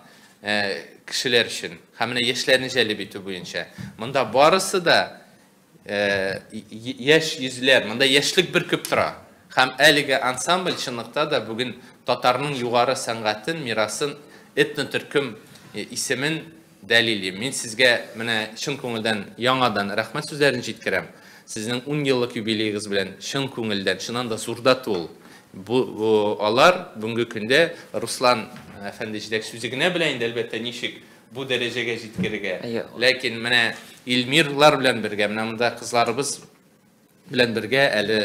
кешеләр өчен һәм менә яшьләрне җәлеп итү буенча. Монда барысы да яшь йөзләр, монда яшьлек бөркеп тора. Һәм әлеге ансамбль чынлыкта да бүген татарның югары сәнгатен, мирасын, этнотөркем исемен дәлили. Мин сезгә менә чын күңелдән яңадан рәхмәт сүзләрен җиткерәм. Сезнең 10 еллык юбилеегыз белән чын күңелдән, чыннан да зурда тул. Бу алар бүгенге көндә Руслан әфәнде җитәк сүзе генә белән инде әлбәттә ничек бу дәрәҗәгә җиткерергә. Ләкин менә Илмирлар белән бергә, менә монда кызларыбыз белән бергә әле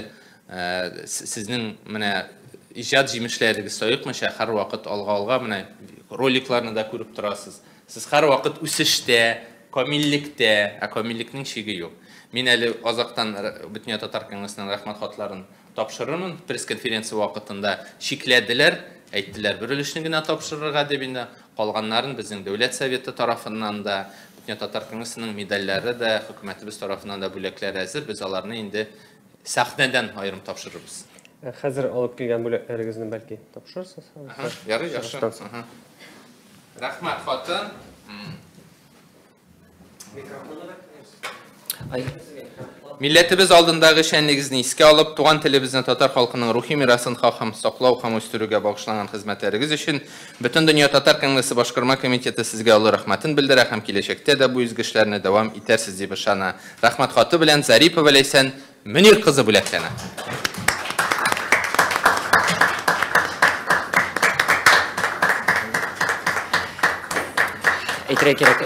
сезнең менә иҗат җимешләрегез саекмыйча һәрвакыт алга-алга менә роликларны да күреп торасыз. Сез һәрвакыт үсештә, камиллекте, ә камиллекнең чиге юк. Мин әле азактан Бөтендөнья татар конгрессының рәхмәт хатларын тапшырырмын. Пресс-конференция вакытында чикләделәр, әйттеләр бер өлешне генә тапшырырга дип инде, калганнарын безнең Дәүләт Советы тарафыннан да, Бөтендөнья татар конгрессының медальләре дә, хөкүмәтебез тарафыннан да бүләкләр әзер. Без аларны инде сәхнәдән аерым тапшырырбыз. Хәзер алып килгән бүләкләрегезне бәлки тапшырырсыз? Ярый, яхшы. Рәхмәт хатын. Милләтебез алдындагы шәнлегезне искә алып, туган телебезне, татар халкының рухи мирасын һәм саклау һәм үстерүгә багышланган хезмәтләрегез өчен Бөтендөнья татар конгрессы башкарма комитеты сезгә олы рәхмәтен белдерә һәм киләчәктә дә бу изге эшләрне дәвам итәрсез дип ышана. Рәхмәт хаты белән Зарипова Ләйсән Мөнир кызы бүләкләнә. Әйтергә кирәк.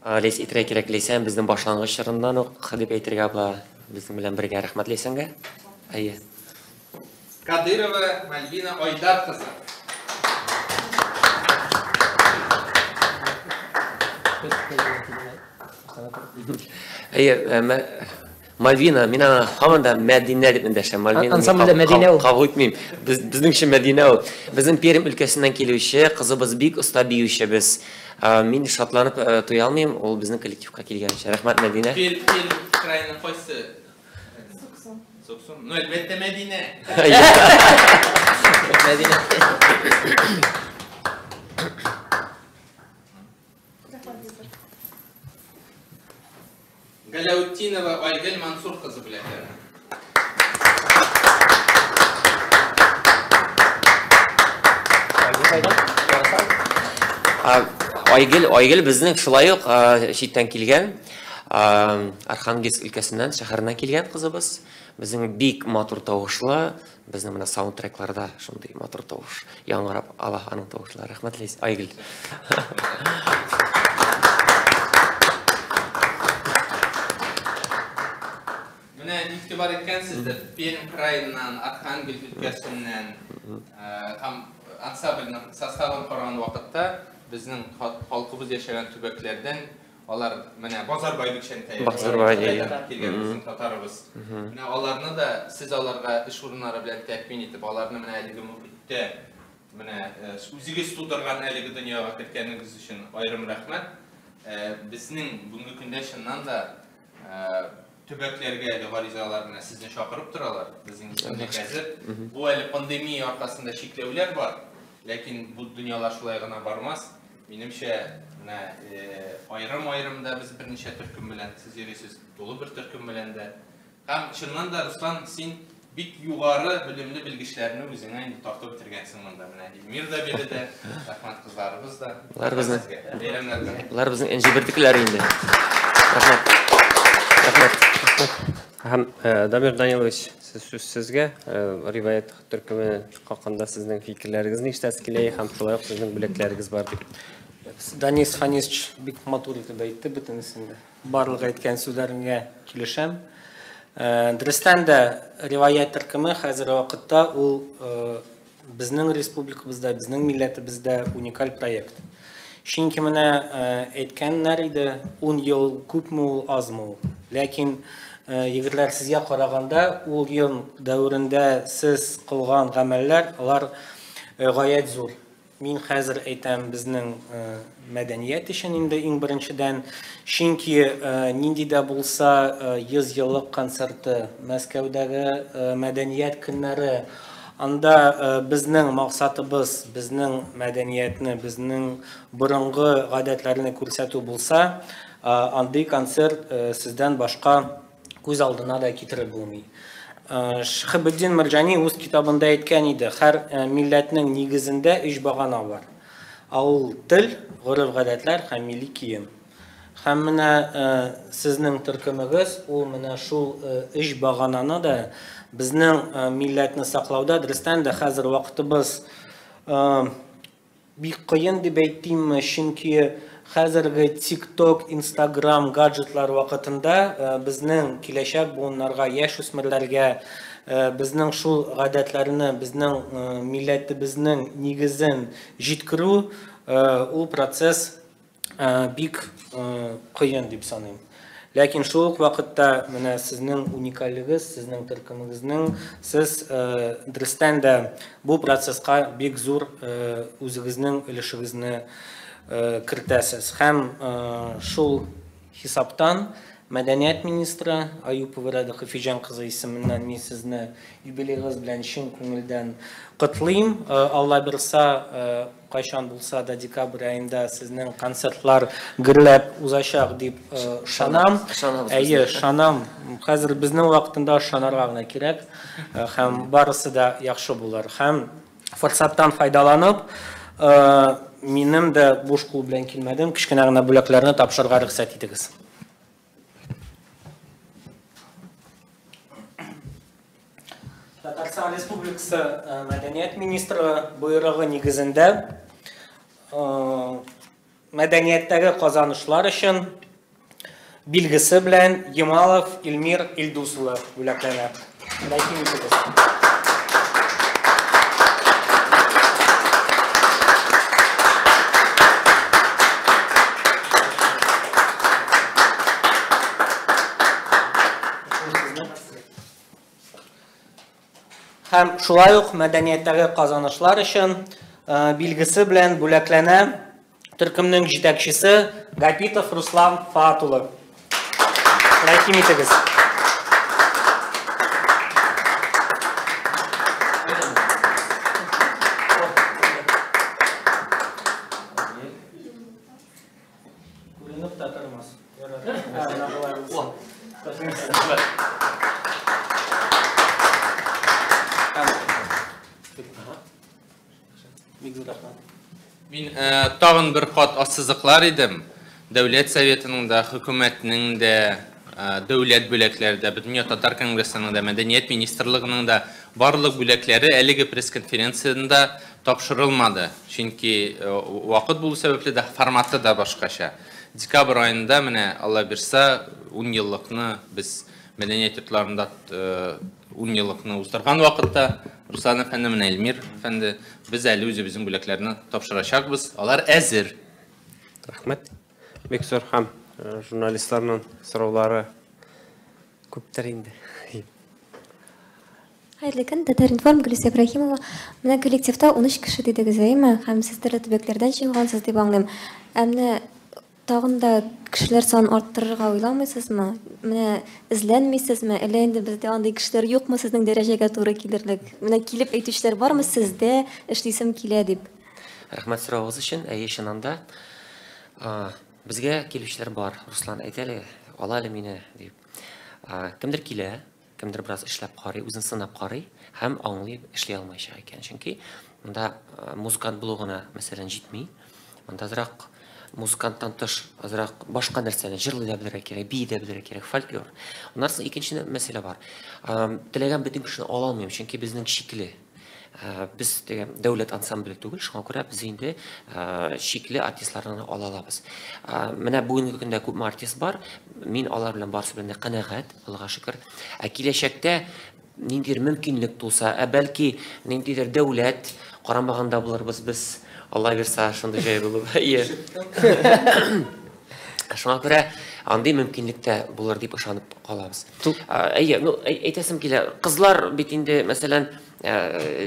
Ләйс әйтергә кирәк, Ләйсән безнең башлангыч чорыннан ук дип әйтергә була. Безнең белән бергә рәхмәт Ләйсәнгә. Әйе. Кадырова Мальвина Айдар кызы. Әйе, Мальвина, мин аңа һаман да Мәдинә дип эндәшәм. Мальвина ансамбльдә Мәдинә ул. Кабул итмим. Безнең өчен Мәдинә ул. Безнең Пермь өлкәсеннән килүче кызыбыз бик оста биючебез. Мин шатланып туя алмыйм, ул безнең коллективка килгән өчен. Рәхмәт, Мәдинә. Пермь краеның кайсы? Суксун. Суксун. Ну, әлбәттә, Мәдинә. Мәдинә. Галәүтдинова Айгөл Мансур кызы бүләкләнә. Айгөл, Айгөл безнең шулай ук читтән килгән, Архангельск өлкәсеннән, шәһәреннән килгән кызыбыз. Безнең бик матур тавышлы, безнең менә саундтрекларда шундый матур тавыш яңгырап ала аның тавышлары. Рәхмәт, Айгөл. Менә игътибар иткәнсездер, Пермь краеннан, Архангель өлкәсеннән һәм ансамбльнең составын караган вакытта безнең халкыбыз яшәгән төбәкләрдән алар менә Базарбай Бикчәнтәев Базарбай, килгән безнең татарыбыз. Менә аларны да сез аларга эш урыннары белән тәэмин итеп, аларны менә әлеге мөхиттә менә үзегез тудырган әлеге дөньяга керткәнегез өчен аерым рәхмәт. Безнең бүгенге көндә чыннан да төбәкләргә әле гаризалар менә сезне чакырып торалар. Безнең исемлек әзер. Бу әле пандемия аркасында чикләүләр бар, ләкин бу дөньялар шулай гына бармас. Минемчә, менә аерым-аерым да без берничә төркем белән сез йөрисез, тулы бер төркем белән дә. Һәм чыннан да, Руслан, син бик югары белемле белгечләрне үзеңә инде тартып бетергәнсең монда. Менә Эльмир да биредә, рәхмәт кызларыбыз да. Болар безнең. Болар безнең энҗе бөртекләре инде. Рәхмәт. Рәхмәт. Һәм Дамир Данилович, сүз сезгә. Риваять төркеме хакында сезнең фикерләрегезне ишетәсе килә һәм шулай ук сезнең бүләкләрегез бар дип. Данис Фанисович бик матур итеп әйтте бөтенесен дә. Барлык әйткән сүзләреңә килешәм. Дөрестән дә Риваять төркеме хәзерге вакытта ул безнең республикабызда, безнең милләтебездә уникаль проект. Чөнки менә әйткәннәр иде, 10 ел күпме ул, азмы ул. Ләкин егетләр, сезгә караганда, ул ел дәверендә сез кылган гамәлләр, алар гаять зур. Мин хәзер әйтәм безнең мәдәният өчен инде иң беренчедән, чөнки нинди дә булса 100 еллык концерты, Мәскәүдәге мәдәният көннәре, анда безнең максатыбыз, безнең мәдәниятне, безнең борынгы гадәтләрне күрсәтү булса, андый концерт сездән башка күз алдына да китереп булмый. Шиһабетдин Мәрҗани үз китабында әйткән иде, һәр милләтнең нигезендә өч багана бар. Ул тел, гореф-гадәтләр һәм милли кием. Һәм менә сезнең төркемегез, ул менә шул өч багананы да безнең милләтне саклауда, дөрестән дә хәзер вакытыбыз бик кыен дип әйтимме, чөнки хәзерге TikTok, Instagram, гаджетлар вакытында безнең киләчәк буыннарга, яшь үсмерләргә безнең шул гадәтләрне, безнең милләтебезнең нигезен җиткерү, ул процесс бик кыен дип саныйм. Ләкин шул ук вакытта менә сезнең уникальлегегез, сезнең төркемегезнең, сез дөрестән дә бу процесска бик зур үзегезнең өлешегезне кертәсез. Һәм шул хисаптан Мәдәният министры Аюпова Рада Хафиҗан кызы исеменнән мин сезне юбилейгыз белән чын күңелдән котлыйм. Алла бирса, кайчан булса да декабрь аенда сезнең концертлар гөрләп узачак дип ышанам. Әйе, ышанам. Хәзер безнең вакытында ышанырга гына кирәк һәм барысы да яхшы булыр. Һәм форсаттан файдаланып, минем дә буш кул белән килмәдем, кечкенә генә бүләкләрне тапшырырга рөхсәт итегез. Татарстан Республикасы Мәдәният министры боерыгы нигезендә мәдәнияттәге казанышлар өчен билгесе белән Ямалов Илмир Илдус улы бүләкләнә. Рәхим итегез. Һәм шулай ук мәдәнияттәге казанышлар өчен билгесе белән бүләкләнә төркемнең җитәкчесе Гапитов Руслан Фаат улы. Рәхим итегез. Күренеп тә тормас. зур рәхмәт. Мин тагын бер кат ассызыклар идем. Дәүләт Советының да, хөкүмәтнең дә, дәүләт бүләкләре дә, Бөтендөнья татар конгрессының да, Мәдәният министрлыгының да барлык бүләкләре әлеге пресс-конференцияда тапшырылмады. Чөнки вакыт булу сәбәпле дә, форматы да башкача. Декабрь аенда менә Алла бирса 10 еллыкны без мәдәният йортларында 10 еллыкны уздырган вакытта Руслан әфәнде менә Эльмир әфәнде без әле үзебезнең бүләкләрне тапшырачакбыз. Алар әзер. Рәхмәт. Бик зур һәм журналистларның сораулары күптер инде. Хәерле көн, Татар-информ, Гөлүсә Ибраһимова. Менә коллективта 13 кеше дидегез, әйеме? Һәм сез төрле төбәкләрдән җыелгансыз дип аңлыйм. Ә менә тагын да кешеләр санын арттырырга уйламыйсызмы? Менә эзләнмисезме? Әллә инде бездә андый кешеләр юкмы сезнең дәрәҗәгә туры килерлек? Менә килеп әйтүчеләр бармы сездә эшлисем килә дип? Рәхмәт соравыгыз өчен. Әйе, чыннан да безгә килүчеләр бар. Руслан, әйт әле, ала әле мине дип. Кемдер килә, кемдер бераз эшләп карый, үзен сынап карый һәм аңлый эшли алмаячак икән. Чөнки монда музыкант булу гына, мәсәлән, җитми. Монда азрак музыканттан тыш азрак башка нәрсәне җырлый да белергә кирәк, бии дә белергә кирәк, фольклор. Аннан соң икенче мәсьәлә бар. Теләгән бөтен кешене ала алмыйм, чөнки безнең шикле. Без теге дәүләт ансамбле түгел, шуңа күрә без инде шикле артистларны ала алабыз. Менә бүгенге көндә күпме артист бар, мин алар белән барысы белән дә канәгать, Аллага шөкер. Ә киләчәктә ниндидер мөмкинлек туса, ә бәлки ниндидер дәүләт карамаганда булырбыз без, Алла бирса, шундый җай булып. Әйе. Шуңа күрә андый мөмкинлек тә булыр дип ышанып калабыз. Әйе, ну, әйтәсем килә, кызлар бит инде, мәсәлән,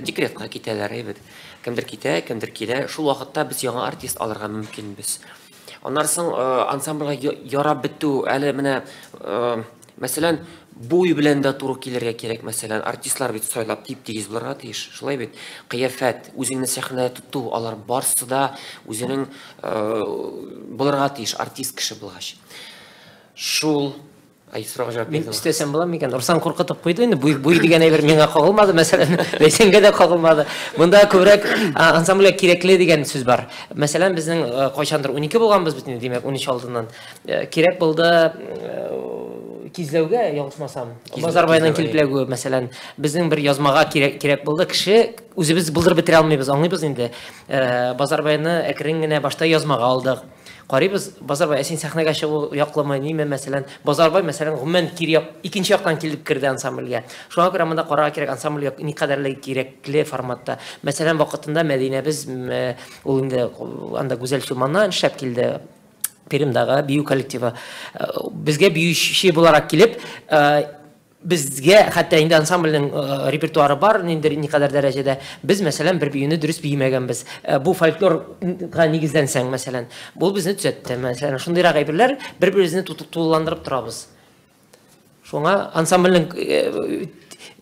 декретка китәләр, әйбәт. Кемдер китә, кемдер килә. Шул вакытта без яңа артист алырга мөмкинбез. Аннан соң ансамбльгә ярап бетү, әле менә, мәсәлән, буй белән дә туры килергә кирәк, мәсәлән, артистлар бит сайлап тип-тигез булырга тиеш, шулай бит. Кыяфәт, үзеңне сәхнәдә тоту, алар барысы да үзенең булырга тиеш, артист кеше булгач. Шул. Ай, сорауга җавап Мин бирдем. өстәсәм була микән? Руслан куркытып куйды инде. Буй, буй дигән әйбер миңа кагылмады, мәсәлән, Ләйсәнгә дә кагылмады. Монда күбрәк ансамбльгә кирәкле дигән сүз бар. Мәсәлән, безнең кайчандыр 12 булганбыз бит инде, димәк, 13 алдыннан. Кирәк булды Кизләүгә, ялгышмасам, Базарбайның килеп эләгүе, мәсәлән, безнең бер язмага кирәк, кирәк булды. Кеше үзебез булдырып бетерә алмыйбыз, аңлыйбыз инде. Базарбайны әкрен генә башта язмага алдык. Карыйбыз, Базарбай, ә син сәхнәгә чыгу яклымы, ниме, мәсәлән, Базарбай, мәсәлән, гомумән кире як, икенче яктан килеп керде ансамбльгә. Шуңа күрә монда карарга кирәк, ансамбльгә никадәрле кирәкле форматта. Мәсәлән, вакытында Мәдинәбез, ул инде анда Гүзәл Чулманнан эшләп килде, Пермьдагы бию коллективы. Безгә биюче буларак килеп, безгә хәтта инде ансамбльнең репертуары бар, ниндидер никадәр дәрәҗәдә. Без, мәсәлән, бер биюне дөрес биемәгәнбез. Бу фольклорга нигезләнсәң, мәсәлән, бу безне төзәтте. Мәсәлән, шундыйрак әйберләр бер-беребезне тулыландырып торабыз. Шуңа ансамбльнең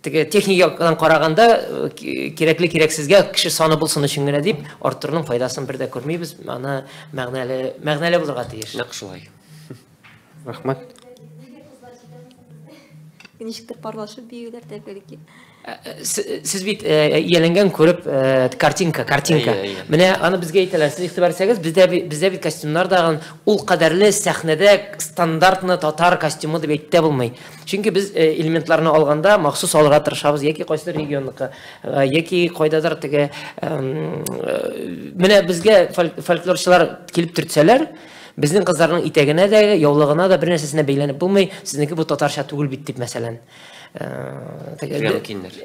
теге техник яктан караганда кирәкле кирәксезгә кеше саны булсын өчен генә дип арттыруның файдасын бер дә күрмибез. Аны мәгънәле, мәгънәле булырга тиеш. Нәкъ шулай. Рәхмәт. Ничектер парлашып биюләр дә бәлки. Сез бит ияләнгән күреп картинка, картинка. Менә аны безгә әйтәләр. Сез игътибар итсәгез, бездә бездә бит костюмнар дагын ул кадәрле сәхнәдә стандартны татар костюмы дип әйтеп тә булмый. Чөнки без элементларны алганда махсус алырга тырышабыз, яки кайсыдыр регионныкы, яки кайдадыр теге менә безгә фольклорчылар килеп төртсәләр, безнең кызларның итәгенә дә, яулыгына да бер нәрсәсенә бәйләнеп булмый. Сезнеке бу татарча түгел бит дип, мәсәлән. Мөмкиннәр.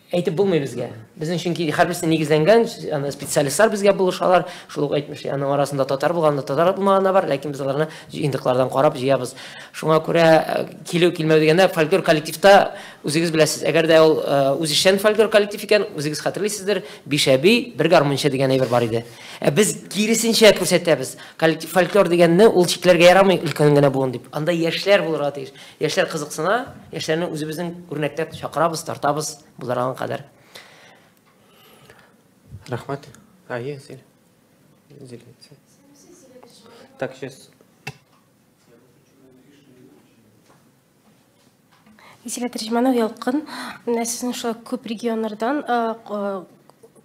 Әйтеп булмый безгә. Безнең чөнки һәрберсе нигезләнгән, аны специалистлар безгә булышалар. Шул ук әйтмешли, аның арасында татар булган да, татар булмаган да бар, ләкин без аларны җыентыклардан карап җыябыз. Шуңа күрә килү килмәү дигәндә фольклор коллективта үзегез беләсез, әгәр дә ул үзешчән фольклор коллектив икән, үзегез хәтерлисездер, биш әби, бер гармунчы дигән әйбер бар иде. Ә без киресенчә күрсәтәбез. Коллектив фольклор дигәнне ул чикләргә ярамый өлкән генә буын дип. Анда яшьләр булырга тиеш. Яшьләр кызыксына, яшьләрне үзебезнең үрнәктә чакырабыз, тартабыз булдырган кадәр. Рәхмәт. Әйе, Зилә. Зилә. Так, сейчас. Зилә Тәрҗеманова, Ялкын. Менә сезнең шулай күп регионнардан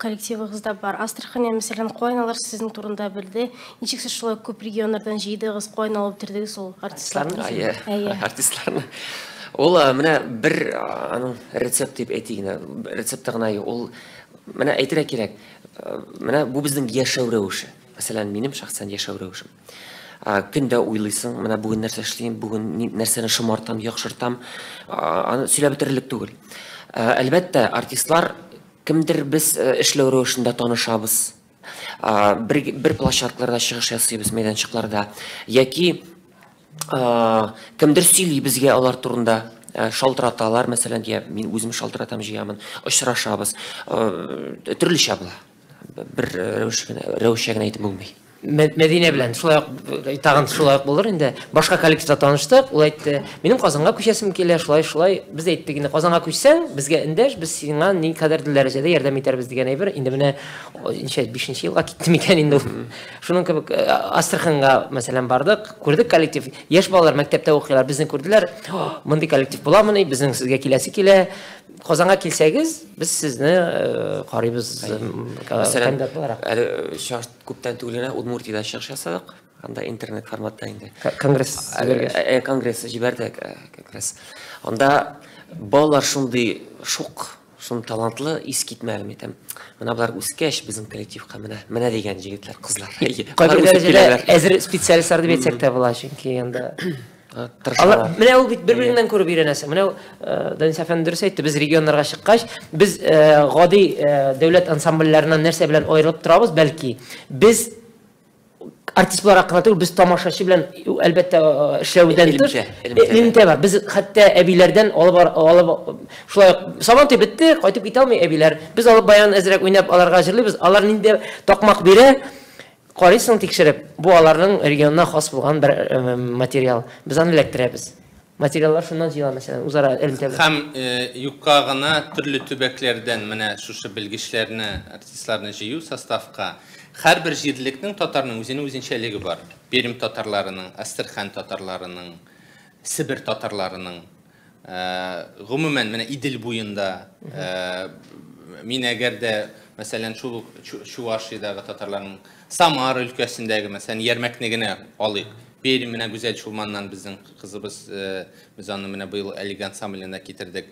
Коллективыгызда бар. Астраханья, мәсәлән, каян алар сезнең турында белде? Ничек сез шулай күп регионнардан җыйдыгыз, каян алып бетердегез ул артистларны? Әйе. Артистларны. Ул менә бер аның рецепт дип әйтик инде, рецепты гына юк. Ул менә әйтергә кирәк. Менә бу безнең яшәү рәвеше. Мәсәлән, минем шәхсән яшәү рәвешем. Көндә уйлыйсың, менә бүген нәрсә эшлим, бүген нәрсәне шомартам, яхшыртам, аны сөйләп бетерерлек түгел. Әлбәттә, артистлар кемдер без эшләү рәвешендә танышабыз. Бер площадкаларда чыгыш ясыйбыз, мәйданчыкларда. Яки кемдер сөйли безгә алар турында, шалтыраталар, мәсәлән, я мин үзем шалтыратам, җыямын, очрашабыз. Төрлечә була. Бер рәвешчә генә әйтеп булмый. Мәдинә белән шулай ук, тагын шулай ук булыр инде. Башка коллективта таныштык, ул әйтте, минем Казанга күчәсем килә, шулай шулай. Без әйттек инде, Казанга күчсәң, безгә эндәш, без сиңа никадәр дәрәҗәдә ярдәм итәрбез дигән әйбер. Инде менә ничә, 5 елга китте микән инде ул. Шуның кебек Астраханьга, мәсәлән, бардык, күрдек коллектив. Яшь балалар мәктәптә укыйлар, безне күрделәр. Мондый коллектив буламыни, безнең сезгә киләсе килә. Казанга килсәгез, без сезне карыйбыз кандидат буларак. Әле күптән түгел генә Удмуртиядә чыгыш ясадык. Анда интернет форматта инде. Конгресс җибәргәч. Конгресс җибәрдек, конгресс. Анда балалар шундый шук, шундый талантлы, искитмәле әйтәм. Менә болар үскәч безнең коллективка менә дигән егетләр, кызлар. Кайбер дәрәҗәдә әзер специалистлар дип әйтсәк тә була, чөнки анда тырышалар. Менә ул бит бер-береңнән күреп өйрәнәсең. Менә Данис әфәнде дөрес әйтте, без регионнарга чыккач, без гади дәүләт ансамбльләреннән нәрсә белән аерылып торабыз, бәлки без артист буларак кына түгел, без тамашачы белән әлбәттә эшләүдән тыш элемтә бар. Без хәтта әбиләрдән алып шулай Сабантуй бетте, кайтып китә алмый әбиләр. Без алып баян әзрәк уйнап аларга җырлыйбыз. Алар нинди такмак бирә, карыйсың тикшереп, бу аларның регионына хас булган бер материал. Без аны эләктерәбез. Материаллар шуннан җыела, мәсәлән, үзара элемтә белән. Һәм юкка гына төрле төбәкләрдән менә шушы белгечләрне, артистларны җыю составка. Һәрбер җирлекнең татарның үзенең үзенчәлеге бар. Пермь татарларының, Әстерхан татарларының, Себер татарларының, гомумән менә Идел буенда мин әгәр дә, мәсәлән, шул ук Чувашиядәге татарларның, Самара өлкәсендәге, мәсәлән, Ярмәкне генә алыйк. Пермь менә Гүзәл Чулманнан безнең кызыбыз, без аны менә быел әлеге ансамбленә китердек.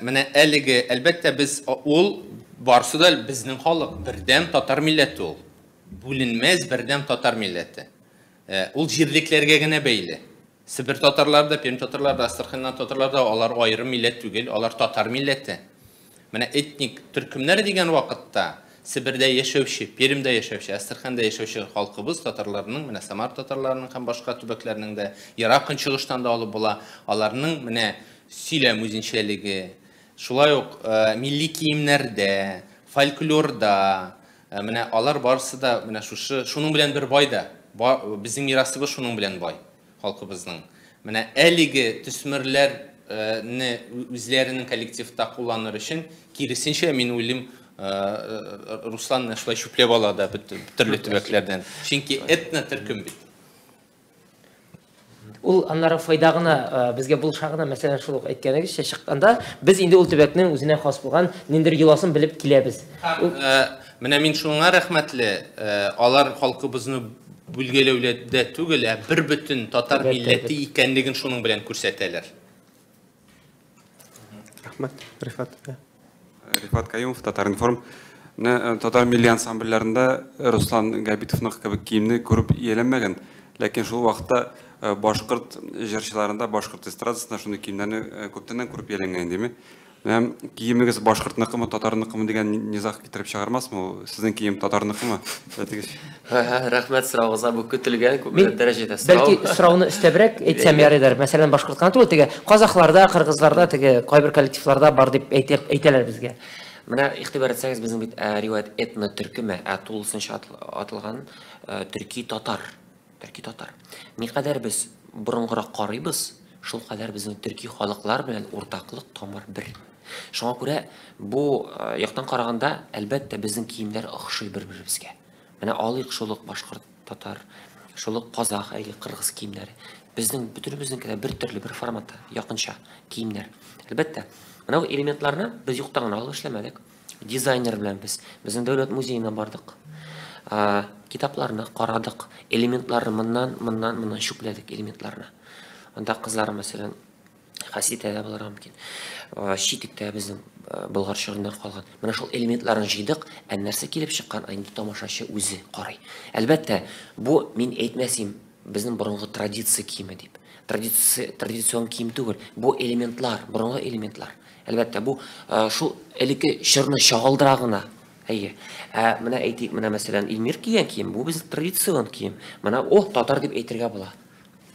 Менә әлеге, әлбәттә, без ул барысы да безнең халык, бердәм татар милләте ул. Бүленмәс бердәм татар милләте. Ул җирлекләргә генә бәйле. Себер татарлары да, Пермь татарлары да, Астраханьнан татарлары да алар аерым милләт түгел, алар татар милләте. Менә этник төркемнәр дигән вакытта Себердә яшәүче, Пермьдә яшәүче, Әстерханда яшәүче халкыбыз татарларының, менә Самар татарларының һәм башка төбәкләрнең дә, Ерак Көнчыгыштан да алып була, аларның менә сөйләм үзенчәлеге, шулай ук милли киемнәрдә, фольклорда, менә алар барысы да менә шушы, шуның белән бер бай да, безнең мирасыбыз шуның белән бай халкыбызның. Менә әлеге төсмерләрне үзләренең коллективта кулланыр өчен, киресенчә, мин уйлыйм, Руслан менә шулай чүпләп ала да төрле төбәкләрдән. Чөнки этно төркем бит. Ул аннары файда гына, безгә булыша гына, мәсәлән, шул ук әйткәнегезчә чыкканда, без инде ул төбәкнең үзенә хас булган ниндидер йоласын белеп киләбез. Менә мин шуңа рәхмәтле, алар халкыбызны бүлгәләүдә түгел, ә бер бөтен татар милләте икәнлеген шуның белән күрсәтәләр. Рәхмәт, Рифат. Рифат Каюмов, Татар-информ. Менә татар милли ансамбльләрендә Руслан Габитовның кебек киемне күреп ияләнмәгән, ләкин шул вакытта башкорт җырчыларында, башкорт эстрадасында шундый киемнәрне күптәннән күреп ияләнгән иде. Менә киемегез башкортныкымы, татарныкымы дигән низаг китереп чыгармасмы ул? Сезнең кием татарныкымы? Әйтегез. Рәхмәт сораугызга, бу көтелгән күп дәрәҗәдә сорау. Бәлки сорауны өстәбрәк әйтсәм ярыйдыр. Мәсәлән, башкорт кына түгел, теге казахларда, кыргызларда, теге кайбер коллективларда бар дип әйтәләр безгә. Менә игътибар итсәгез, безнең бит риваять этно төркеме, ә тулысынча атылган төрки татар. Төрки татар. Никадәр без борынгырак карыйбыз, шул кадәр безнең төрки халыклар белән уртаклык тамыр бер. Шуңа күрә бу яктан караганда, әлбәттә, безнең киемнәр охшый бер-беребезгә. Менә алыйк шул ук башкорт, татар, шул ук казах, әйе, кыргыз киемнәре. Безнең бөтенебезнеке дә бер төрле, бер форматта, якынча киемнәр. Әлбәттә, менә бу элементларны без юктан гына алып эшләмәдек. Дизайнер белән без безнең дәүләт музеена бардык. Китапларны карадык, элементларны моннан, моннан, моннан чүпләдек элементларны. Анда кызлар, мәсәлән, хәситә дә булырга мөмкин. Читек тә безнең Болгар чорыннан калган. Менә шул элементларны җыйдык, ә нәрсә килеп чыккан, инде тамашачы үзе карый. Әлбәттә, бу мин әйтмәсем, безнең борынгы традиция киеме дип. Традиция, традицион кием түгел, бу элементлар, борынгы элементлар. Әлбәттә, бу шул элекке чорны чагылдыра гына. Әйе. Ә менә әйтик, менә мәсәлән, Илмир кигән кием, бу безнең традицион кием. Менә о, татар дип әйтергә була.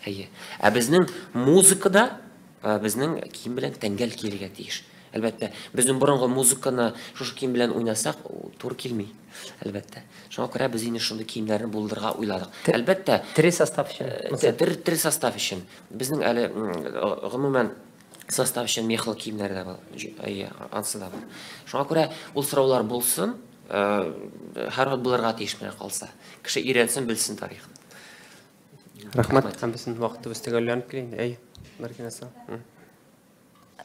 Әйе. Ә безнең музыкада безнең кием белән тәңгәл килергә тиеш. Әлбәттә, безнең борынгы музыканы шушы кием белән уйнасак, туры килми. Әлбәттә. Шуңа күрә без инде шундый киемнәрне булдырырга уйладык. Әлбәттә, тере состав өчен. Тере состав өчен. Безнең әле гомумән состав өчен мехлы киемнәр дә бар. Әйе, ансы да бар. Шуңа күрә ул сораулар булсын, һәрвакыт булырга тиеш менә калса. Кеше өйрәнсен, белсен тарихын. Рәхмәт. Һәм безнең вакытыбыз төгәлләнеп килә инде. Әйе, Маргина сау.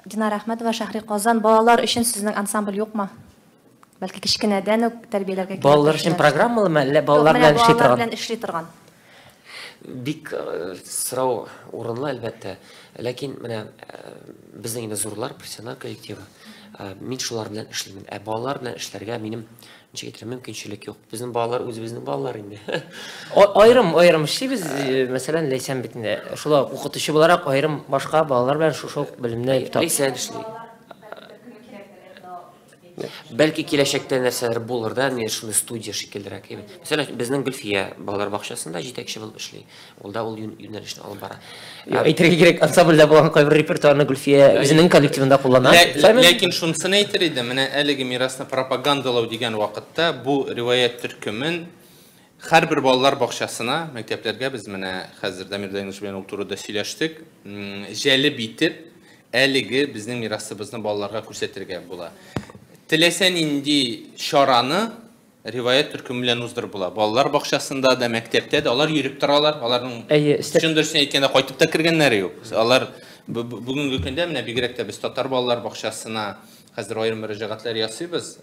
Динара Әхмәтова, Шәһри Казан. Балалар өчен сезнең ансамбль юкмы? Бәлки кечкенәдән үк тәрбияләргә кирәк. Балалар өчен программалымы, әллә балалар белән эшли торган? Балалар белән эшли торган. Бик сорау урынлы, әлбәттә. Ләкин менә безнең инде зурлар, профессиональ коллективы. Мин шулар белән эшлимен. Ә балалар белән эшләргә минем ничек әйтергә мөмкинчелек юк. Безнең балалар үзебезнең балалар инде. Аерым аерым эшлибез. Мәсәлән, Ләйсән бит инде шулай ук укытучы буларак аерым башка балалар белән шушы ук белемне тап. Ләйсән эшли. Бәлки киләчәктә нәрсәләр булыр да, менә шундый студия шикеллерәк. Мәсәлән, безнең Гөлфия балалар бакчасында җитәкче булып эшли. Ул да ул юнәлешне алып бара. Әйтергә кирәк, ансамбльдә булган кайбер репертуарны Гөлфия үзенең коллективында куллана. Ләкин шунысын әйтер идем, менә әлеге мирасны пропагандалау дигән вакытта бу риваять төркемен һәрбер балалар бакчасына, мәктәпләргә без менә хәзер Дамир Данилович белән ул турыда сөйләштек, җәлеп итеп, әлеге безнең мирасыбызны балаларга күрсәтергә була. Теләсә нинди чараны риваять төркеме белән уздырып була. Балалар бакчасында да, мәктәптә дә алар йөреп торалар. Аларның чын дөресен әйткәндә кайтып та кергәннәре юк. Алар бүгенге көндә менә бигрәк тә без татар балалар бакчасына хәзер аерым мөрәҗәгатьләр ясыйбыз,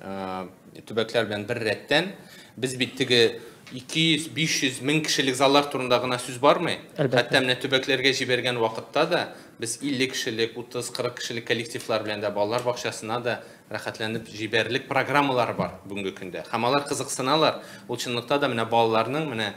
төбәкләр белән бер рәттән. Без бит теге 200-500 мең кешелек заллар турында гына сүз бармый. Хәтта менә төбәкләргә җибәргән вакытта да без 50 кешелек, 30-40 кешелек коллективлар белән дә балалар бакчасына да рәхәтләнеп җибәрерлек программалар бар бүгенге көндә. Һәм алар кызыксыналар. Ул чынлыкта да менә балаларның менә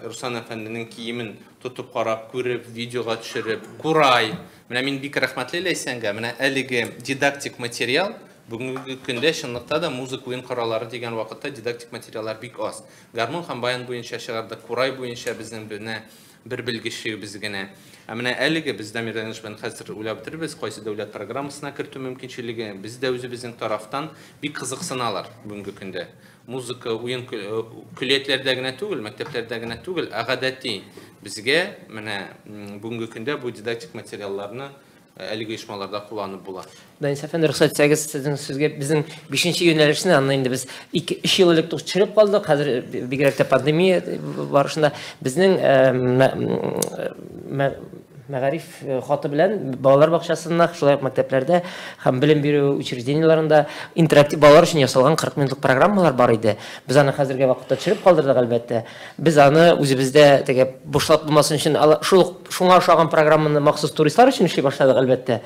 Руслан әфәнденең киемен тотып карап, күреп, видеога төшереп, курай. Менә мин бик рәхмәтле Ләйсәнгә. Менә әлеге дидактик материал бүгенге көндә чынлыкта да музыка уен кораллары дигән вакытта дидактик материаллар бик аз. Гармун һәм баян буенча чыгардык, курай буенча безнең менә бер белгечебез генә. Ә менә әлеге без Дамир Данилович белән хәзер уйлап бетербез, кайсы дәүләт программасына кертү мөмкинчелеге, без дә үзебезнең тарафтан бик кызыксыналар бүгенге көндә. Музыка уен көллиятләрдә генә түгел, мәктәпләрдә генә түгел, ә гадәти безгә менә бүгенге көндә бу дидактик материалларны әлеге оешмаларда кулланып була. Данис әфәнде, рөхсәт итсәгез, сезнең сүзгә безнең 5нче юнәлешне, аны инде без 2-3 ел элек төшереп калдык, хәзер бигрәк тә пандемия барышында безнең мәгариф хаты белән балалар бакчасында, шулай ук мәктәпләрдә һәм белем бирү учреждениеләрендә интерактив балалар өчен ясалган 40 минутлык программалар бар иде. Без аны хәзерге вакытта төшереп калдырдык, әлбәттә. Без аны үзебездә теге бушлат булмасын өчен шул шуңа ошаган программаны махсус туристлар өчен эшли башладык, әлбәттә.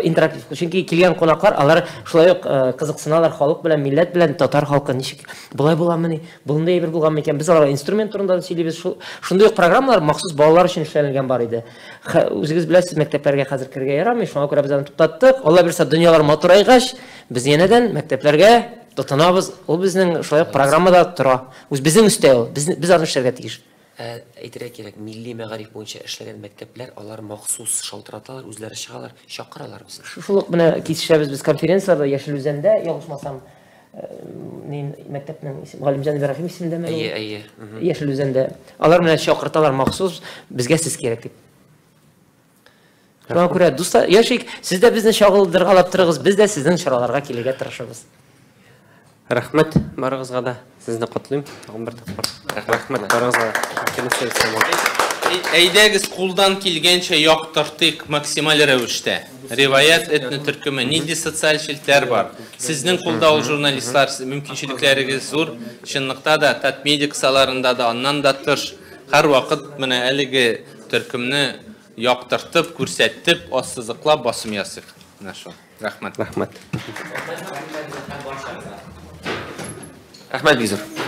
Интерактив, чөнки килгән кунаклар алар шулай ук кызыксыналар халык белән, милләт белән, татар халкы ничек болай буламыни, болындай әйбер булганмы икән? Без аларга инструмент турында да сөйлибез. Шундый ук программалар махсус балалар өчен эшләнелгән бар иде. Үзегез беләсез, мәктәпләргә хәзер керергә ярамый, шуңа күрә без аны туктаттык. Алла бирсә, дөньялар матурайгач, без янәдән мәктәпләргә тотынабыз. Ул безнең шулай ук программада тора. Үз безнең өстә ул. Без аны эшләргә тиеш. Әйтергә кирәк, милли мәгариф буенча эшләгән мәктәпләр, алар махсус шалтыраталар, үзләре чыгалар, чакыралар безне. Шул ук менә кисешәбез без конференцияләрдә Яшел Үзәндә, ялгышмасам, мин мәктәпнең исеме Галимҗан Ибраһим исемендәме? Әйе, әйе. Яшел Үзәндә. Алар менә чакырталар махсус, безгә сез кирәк дип. Шуңа күрә, дуслар, яшик, сез дә безне чагылдыргалап торыгыз, без дә сезнең чараларга килергә тырышабыз. Рәхмәт барыгызга да, сезне котлыйм. Тагын бер тапкыр. Рәхмәт барыгызга да. Әйдәгез, кулдан килгәнчә яктыртыйк максималь рәвештә. Риваять этно төркеме, нинди социаль челтәр бар? Сезнең кулда ул, журналистлар, мөмкинчелекләрегез зур. Чынлыкта да, Татмедиа кысаларында да, аннан да тыш, һәрвакыт менә әлеге төркемне яктыртып, күрсәтеп, ассызыклап басым ясыйк. Менә шул. Рәхмәт. Рәхмәт. Рәхмәт бик зур.